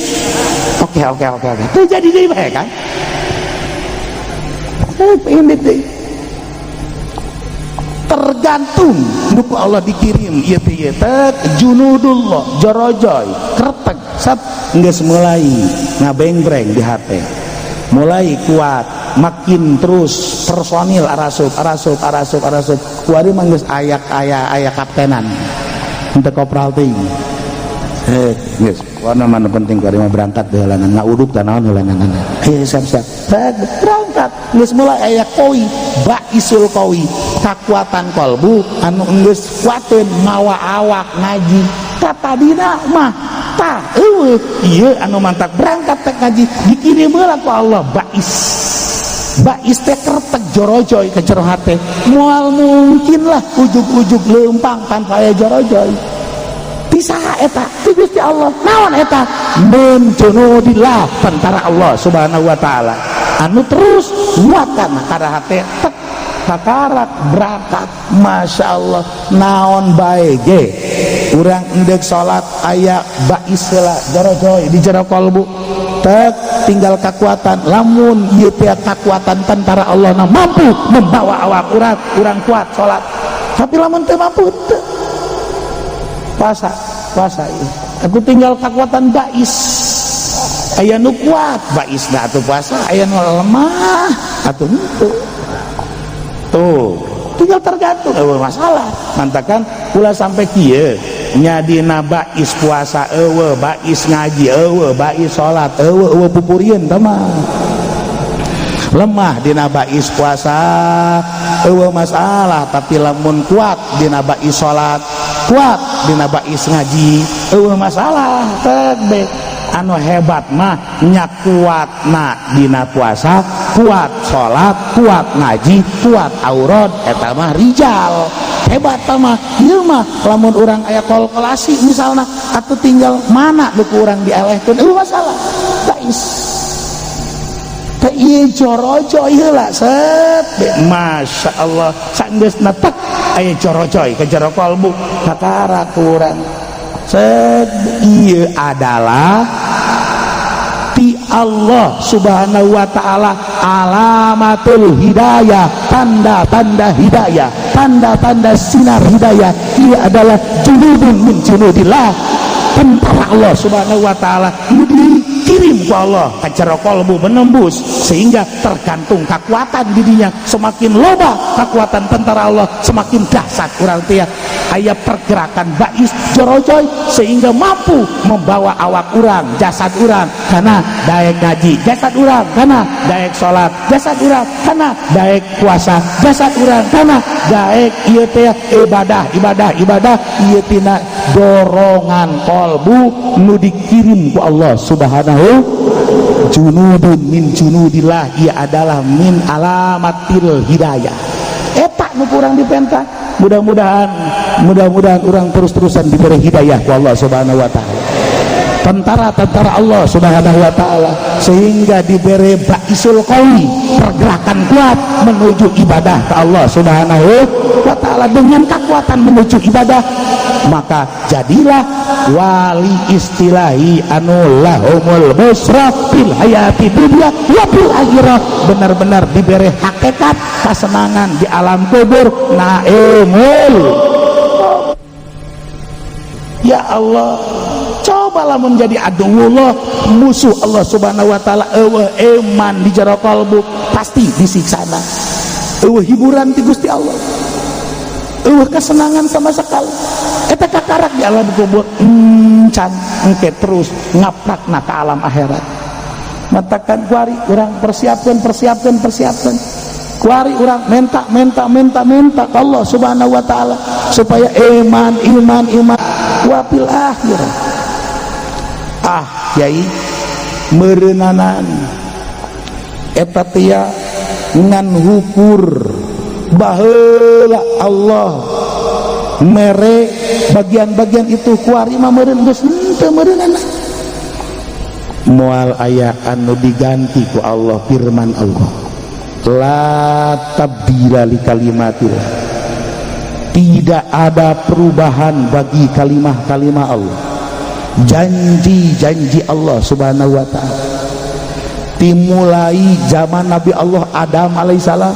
Oke, oke, oke, oke. Teu jadi deui bae kan? Ini deui. Tergantung nu ku Allah dikirim ieu teh ieu teh junudullah, jorojoy, kerteg, sat geus mulai ngabengbreng di hate. Mulai kuat, makin terus personil arasup, arasup, arasup, arasup. Kuari mah geus ayak aya aya kaptenan. Henteu kopral teuing. Geus, warna mana penting kuari mah berangkat heulanan, ngauduk tah naon heulanan. Siap, siap. Berangkat, geus mulai aya koi, baisul koi, kakuatan kolbu anu geus kuateun mawa awak ngaji. Katadina mah tah eueuh ieu anu mantak berangkat teh ngaji dikirim heula ku Allah bais. Bais teh kerteg jorojoy ka jero hate. Moal mungkin lah ujug-ujug leumpang tanpa aya jorojoy. Ti saha eta? Ti Gusti Allah. Naon eta? Min junudillah, tentara Allah Subhanahu wa taala. Anu terus nguatkan kana hate tek kakarak berangkat. Masya Allah, naon bae ge urang endek salat aya bais heula jorojoy di jero kalbu. Tek tinggal kekuatan. Lamun ieu teh kekuatan tentara Allah na mampu membawa awak urang, urang kuat salat. Tapi lamun teu mampu teu. Puasa, puasa ieu. Aku tinggal kekuatan bais. Aya nu kuat baisna atuh puasa, aya nu lemah atuh henteu. Tuh, tinggal tergantung eueuh masalah. Mantakan ulah sampai kieu nya dina bais puasa eueuh, bais ngaji eueuh, bais salat eueuh, eueuh pupurieun tah mah. Lemah dina bais puasa eueuh masalah, tapi lamun kuat dina bais salat, kuat dina bais ngaji eueuh masalah. Tek be anu hebat mah nya kuatna dina puasa, kuat salat, kuat ngaji, kuat aurad, eta mah rijal hebat mah. Ieu mah lamun urang aya kalkulasi misalna atuh tinggal mana nu ku urang dielehkeun eueuh masalah. Bais teh ieu jorojoy heula set be. Masya Allah, sanggeusna tek aya jorojoy ka jero kalbu kakara ku urang set. Ieu adalah ti Allah Subhanahu wa taala, alamatul hidayah, tanda-tanda hidayah, tanda-tanda sinar hidayah. Ia adalah junudun min junudillah, tentara Allah Subhanahu wa taala dikirim ku Allah ka jero kalbu menembus, sehingga tergantung kekuatan dirinya. Semakin loba kekuatan tentara Allah, semakin dahsyat urang teh. aya pergerakan bais jorojoy sehingga mampu membawa awak urang, jasad urang karena daek ngaji, jasad urang karena daek salat, jasad urang karena daek puasa, jasad urang karena daek ieu teh ibadah, ibadah, ibadah ieu tina dorongan kolbu nu dikirim ku Allah Subhanahu. Junudun min junudillah, ia adalah min alamatil hidayah. Eta nu kurang dipenta. Mudah-mudahan, mudah-mudahan orang terus-terusan diberi hidayah ku Allah Subhanahu wa taala, tentara-tentara Allah Subhanahu wa taala, sehingga diberi baisul qawi, pergerakan kuat menuju ibadah ke Allah Subhanahu wa taala. Dengan kekuatan menuju ibadah, maka jadilah wali istilahi anu lahumul busra fil hayati dunya wa fil akhirah, benar-benar diberi hakikat kesenangan di alam kubur, naimul. Ya Allah, cobalah menjadi aduwullah, musuh Allah Subhanahu wa taala, eueuh iman di jero kalbu, pasti disiksana, eueuh hiburan ti Gusti Allah, eueuh kesenangan sama sekali. Eta kakarak di alam kubur encan, engke terus ngaprakna ke alam akhirat. Matakan kuari urang persiapkan, persiapkan, persiapkan. Kuari urang minta, minta, minta, minta ke Allah Subhanahu wa taala supaya iman, iman, iman wafil akhirah. Ah kiai, meureunanan eta tia ngan hukur baheula Allah mere bagian-bagian itu, kuari mah meureun geus henteu meureunana, moal aya anu diganti ku Allah. Firman Allah, la tabdila li kalimatillah, tidak ada perubahan bagi kalimah-kalimah Allah, janji-janji Allah Subhanahu wa taala. Dimulai zaman Nabi Allah Adam alaihissalam,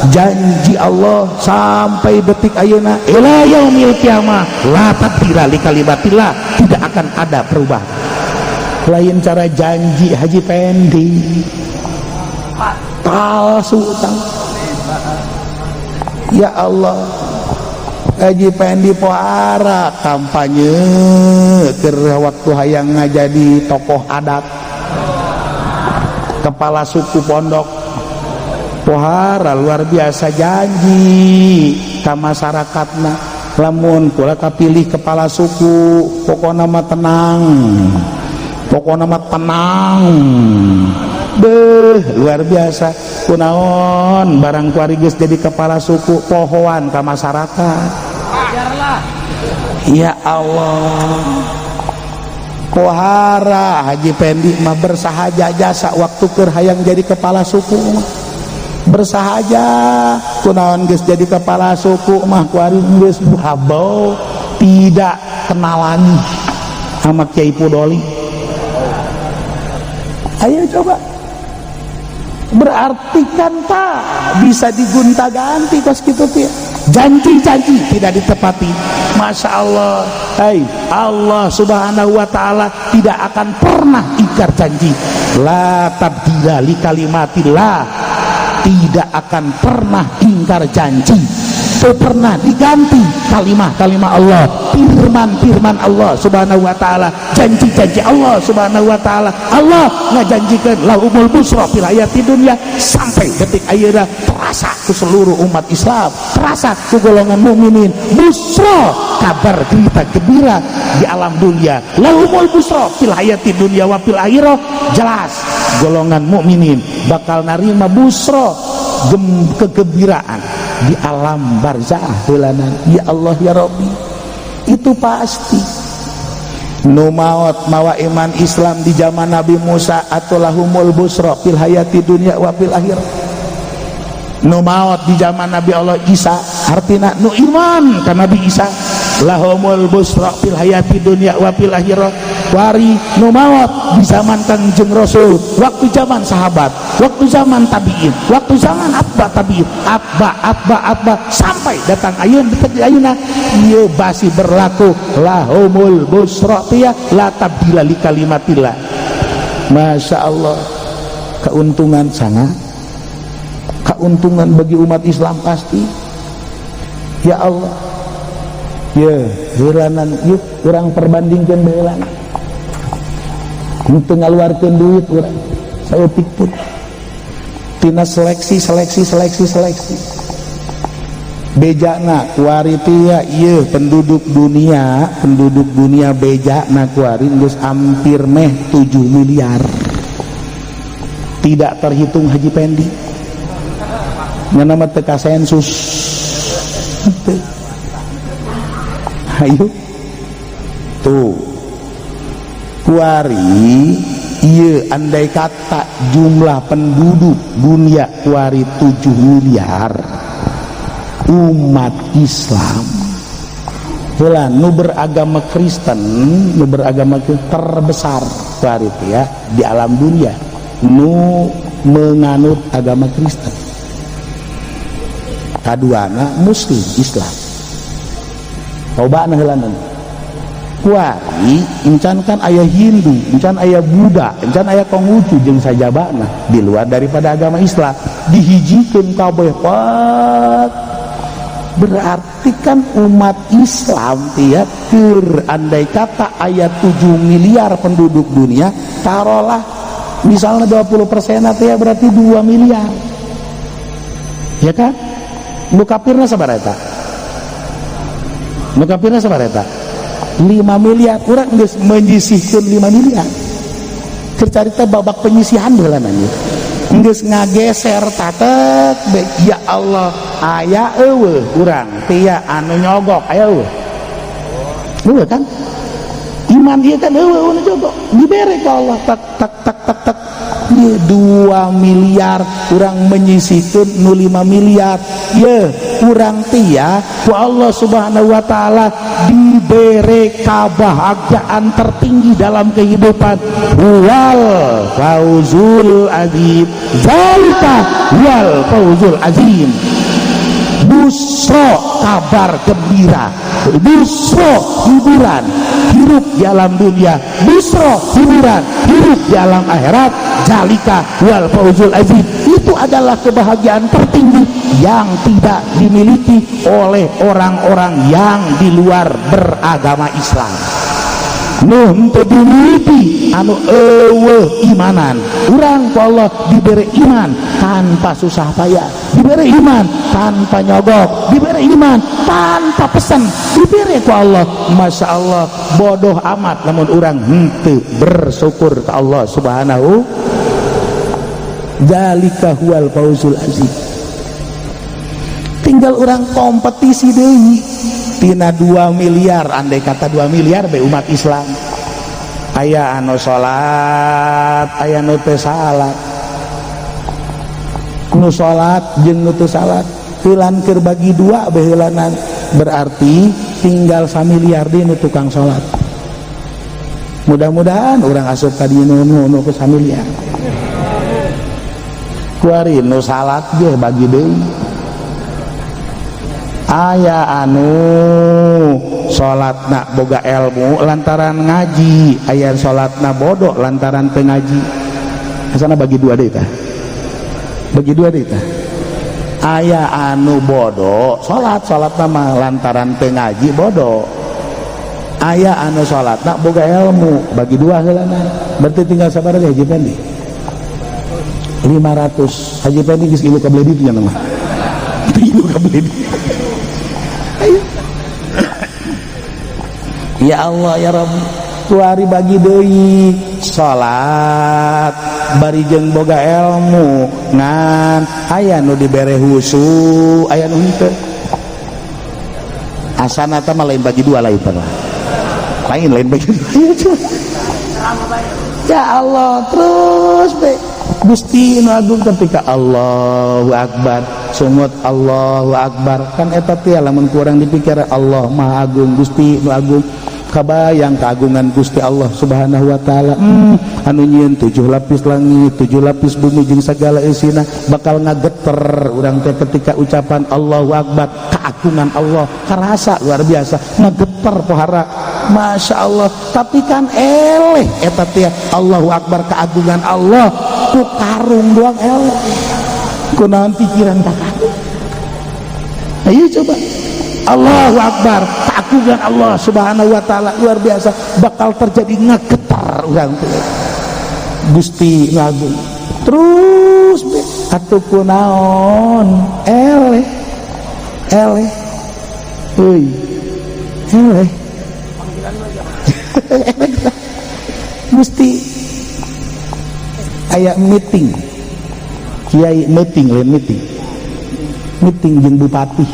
janji Allah sampai detik ayeuna ila yaumil kiamah, la tabdila li kalimatillah, tidak akan ada perubahan. Lain cara janji Haji Pendi palsu tang. Ya Allah, Haji Pendi pohara kampanye keur waktu hayang ngajadi tokoh adat, kepala suku pondok, pohara luar biasa janji ka masyarakatna, lamun kula kapilih kepala suku, pokokna mah tenang, pokokna mah tenang. Beuh, luar biasa. Kunaon barang kuari geus jadi kepala suku pohoan ka masyarakat? Ya Allah, pohara Haji Pendi mah bersahaja jasa waktu keur hayang jadi kepala suku mah bersahaja. Kunaon geus jadi kepala suku mah kuari geus habau, tidak kenal lagi sama Kiai Pudoli. Ayo coba, berarti kan tak bisa digonta-ganti kos gitu ya, janji-janji tidak ditepati. Masya Allah. Hai Allah Subhanahu wa ta'ala tidak akan pernah ingkar janji. La tabdila li kalimatillah, tidak akan pernah ingkar janji, tak pernah diganti kalimah-kalimah Allah, firman-firman Allah Subhanahu wa ta'ala, janji-janji Allah Subhanahu wa ta'ala. Allah ngajanjikan lahumul busra fil hayati dunya, sampai detik ayeuna terasa ke seluruh umat Islam, terasa ke golongan mukminin, busra, kabar berita gembira di alam dunia. Lahumul busra fil hayati dunya wa fil akhirah. Jelas golongan mukminin bakal narima busra, kegembiraan di alam barzah heulanan. Ya Allah ya Rabbi, itu pasti. Nu maot mawa iman Islam di zaman Nabi Musa atau lahumul busra fil hayati dunya wa fil akhirah. Nu maot di zaman Nabi Allah Isa, artina nu iman ka Nabi Isa, lahumul busra fil hayati dunya wa fil akhirah. Wari nu maot di zaman Kangjeng Rasul, waktu zaman sahabat, waktu zaman tabiin, waktu zaman atba tabiin, atba atba atba, sampai datang ayeuna, detik ayeuna, ieu masih berlaku lahumul busra ya, la tabdila li kalimatillah. Masya Allah, keuntungan, sangat keuntungan bagi umat Islam pasti. Ya Allah. Ye, heulanan yuk urang perbandingkeun baheulana. Henteu ngaluarkeun duit urang saeutik pun. Tina seleksi, seleksi, seleksi, seleksi. Bejana kuari tia ieu penduduk dunia bejana kuari geus hampir meh 7 miliar. Tidak terhitung Haji Pendi. Ngan mah teu sensus. Henteu. Ayo. Tuh. Kuari ieu andai kata jumlah penduduk dunia kuari 7 miliar umat Islam, heula nu beragama Kristen, nu beragama Kristen terbesar kuari teh ya di alam dunia nu menganut agama Kristen, kaduana Muslim, Islam. Cobaan heulanan kuari encan kan aya Hindu, encan aya Buddha, encan aya Konghucu jeung sajabana di luar daripada agama Islam. Dihijikeun kabeh, pak, berarti kan umat Islam tiap keur andai kata aya 7 miliar penduduk dunia, taruhlah misalnya 20% ya berarti 2 miliar, ya kan? Nu kafirna sabaraha eta? Nu kafirna sabaraha eta? 5 miliar. Urang geus menyisihkeun 5 miliar. Keur carita babak penyisihan heula nanya geus ngageser tatet be, ya Allah, aya eueuh urang tia anu nyogok? Aya eueuh? Eueuh kan iman ieu kan? Eueuh anu nyogok, dibere ka Allah, tak tak tak tak tak. Ieu 2 miliar urang menyisihkeun nu 5 miliar. Ye, urang tia ku Allah Subhanahu wa taala dibere kebahagiaan tertinggi dalam kehidupan, wal fauzul azim, zalika wal fauzul azim. Busro, kabar gembira, busro, hiburan hidup di alam dunia, busro, hiburan hidup di alam akhirat. Zalika wal fauzul azim, itu adalah kebahagiaan tertinggi yang tidak dimiliki oleh orang-orang yang di luar beragama Islam, nu henteu dimiliki anu eueuh imanan. Urang ku Allah diberi iman tanpa susah payah, diberi iman tanpa nyogok, diberi iman tanpa pesan, diberi ku Allah. Masya Allah, bodoh amat namun urang henteu bersyukur ke Allah Subhanahu. Zalika huwal fauzul azim. Tinggal urang kompetisi deui tina 2 miliar, andai kata 2 miliar be umat Islam, aya anu salat, aya nu teu salat. Nu salat jeung nu teu salat heulan keur bagi dua be heulanan, berarti tinggal samiliar deui nu tukang salat. Mudah-mudahan urang asup ka dieu nu nu ku samiliar. Kuari nu salat ge bagi deui, aya anu salatna boga ilmu lantaran ngaji, aya salatna bodoh lantaran teu ngaji. Asana bagi dua deui tah, bagi dua deui tah. Aya anu bodoh salat, salatna mah lantaran teu ngaji bodoh. Aya anu salatna boga ilmu. Bagi dua heulana, berarti tinggal sabaraha Haji Pendi? 500. Haji Pendi geus ilu ka beli ditu nya mah, ilu ka beli. Ayo. Ya Allah ya Rabbi, kuari bagi deui, salat bari jeung boga ilmu, ngan aya nu dibere husu, aya nu henteu. Asana teh mah lain bagi dua, lain teh, lain lain bagi dua. Ya Allah, terus be Gusti nu agung, ketika Allahu Akbar, sungut Allahu Akbar kan eta teh lamun kurang dipikir Allah Maha Agung, Gusti nu agung, kabayang keagungan Gusti Allah Subhanahu wa taala, anu nyieun tujuh lapis langit, tujuh lapis bumi jeung segala isina, bakal ngageter urang teh ketika ucapan Allahu Akbar. Keagungan Allah karasa luar biasa, ngageter pohara, Masya Allah. Tapi kan eleh eta teh Allahu Akbar, keagungan Allah ku karung doang eleh, kunaon pikiran kakak? Ayo coba. Allahu Akbar, keagungan Allah Subhanahu wa taala luar biasa, bakal terjadi ngegetar urang teh. Gusti Agung. Terus atuh kunaon? Eleh. Eleh. Euy. Eleh. Mesti aya meeting. Kiai meeting lain meeting. Meeting jeung bupati.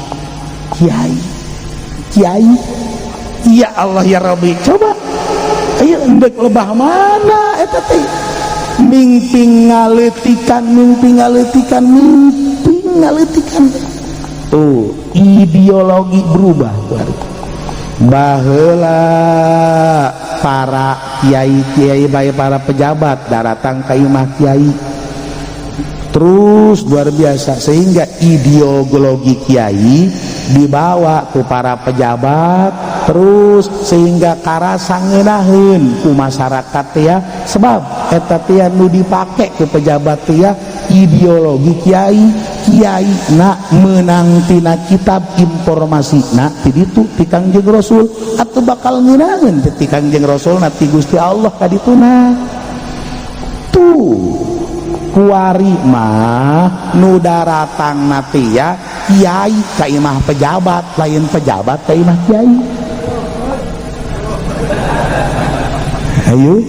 Kiai. Kiai. Ya Allah ya Rabbi, coba. Ayo endek lebah mana eta teh? Mingping ngaleutikan, mingping ngaleutikan, mingping ngaleutikan. Tuh, ideologi berubah. Baheula para kiai-kiai bae para pejabat daratang ka imah kiai. Terus luar biasa sehingga ideologi kiai dibawa ku para pejabat terus sehingga karasa ngeunaheun ku masyarakat ya, sebab eta teh nu dipake ku pejabat ya ideologi kiai. Kiai na menang tina kitab informasi na ti ditu ti Kangjeng Rasul atau bakal ngeunaheun ti Kangjeng Rasul na ti Gusti Allah ka dituna. Tuh kuari mah nu daratang na teh ya kiai ka imah pejabat, lain pejabat ka imah kiai. Ayo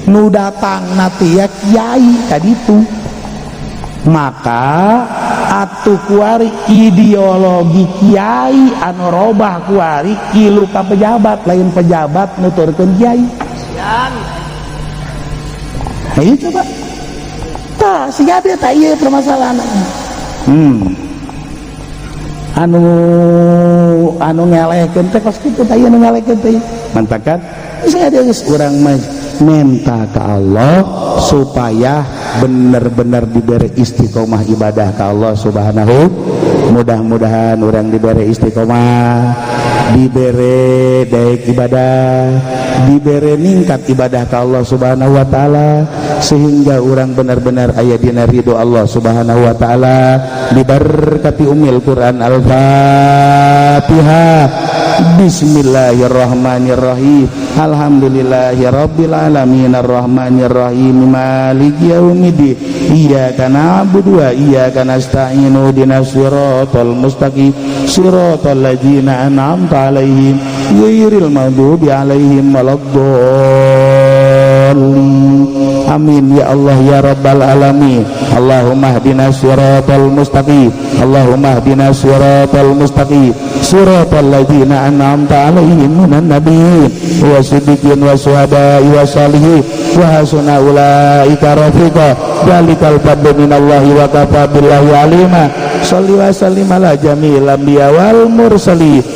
nu datang na teh ya kiai ka ditu. Maka atuh kuari ideologi kiai anu robah kuari kilu ka pejabat, lain pejabat nuturkeun kiai. Ayo coba. Tah siga dia tah ieu permasalahan. Anu ngelehkeun teh kos kitu tah ieu nu ngelehkeun teh. Mantakan siga dia geus urang mah minta ke Allah supaya benar-benar diberi istiqomah ibadah ke Allah Subhanahu. Mudah-mudahan orang diberi istiqomah, diberi daik ibadah, diberi ningkat ibadah ke Allah Subhanahu wa taala sehingga orang benar-benar aya dina ridho Allah Subhanahu wa taala. Diberkati umil Quran. Al-Fatihah. Bismillahirrahmanirrahim. Alhamdulillahirabbil alamin arrahmanirrahim maliki yaumiddin. Iyyaka na'budu wa iyyaka nasta'in ihdinas siratal mustaqim siratal ladzina an'amta 'alaihim ghairil maghdubi 'alaihim waladdallin. Amin ya Allah ya rabbal alamin. Allahumma ihdinas siratal mustaqim. Allahumma ihdinas siratal mustaqim siratal ladzina an'amta 'alaihim minan nabiyyin wasiddiqin wasyuhada'i wassalihin wa hasuna ulaika rafiqa. Dzalikal fadlu minallahi wa kafa billahi alima. Shalli wa sallim ala jami'il anbiya wal mursalin.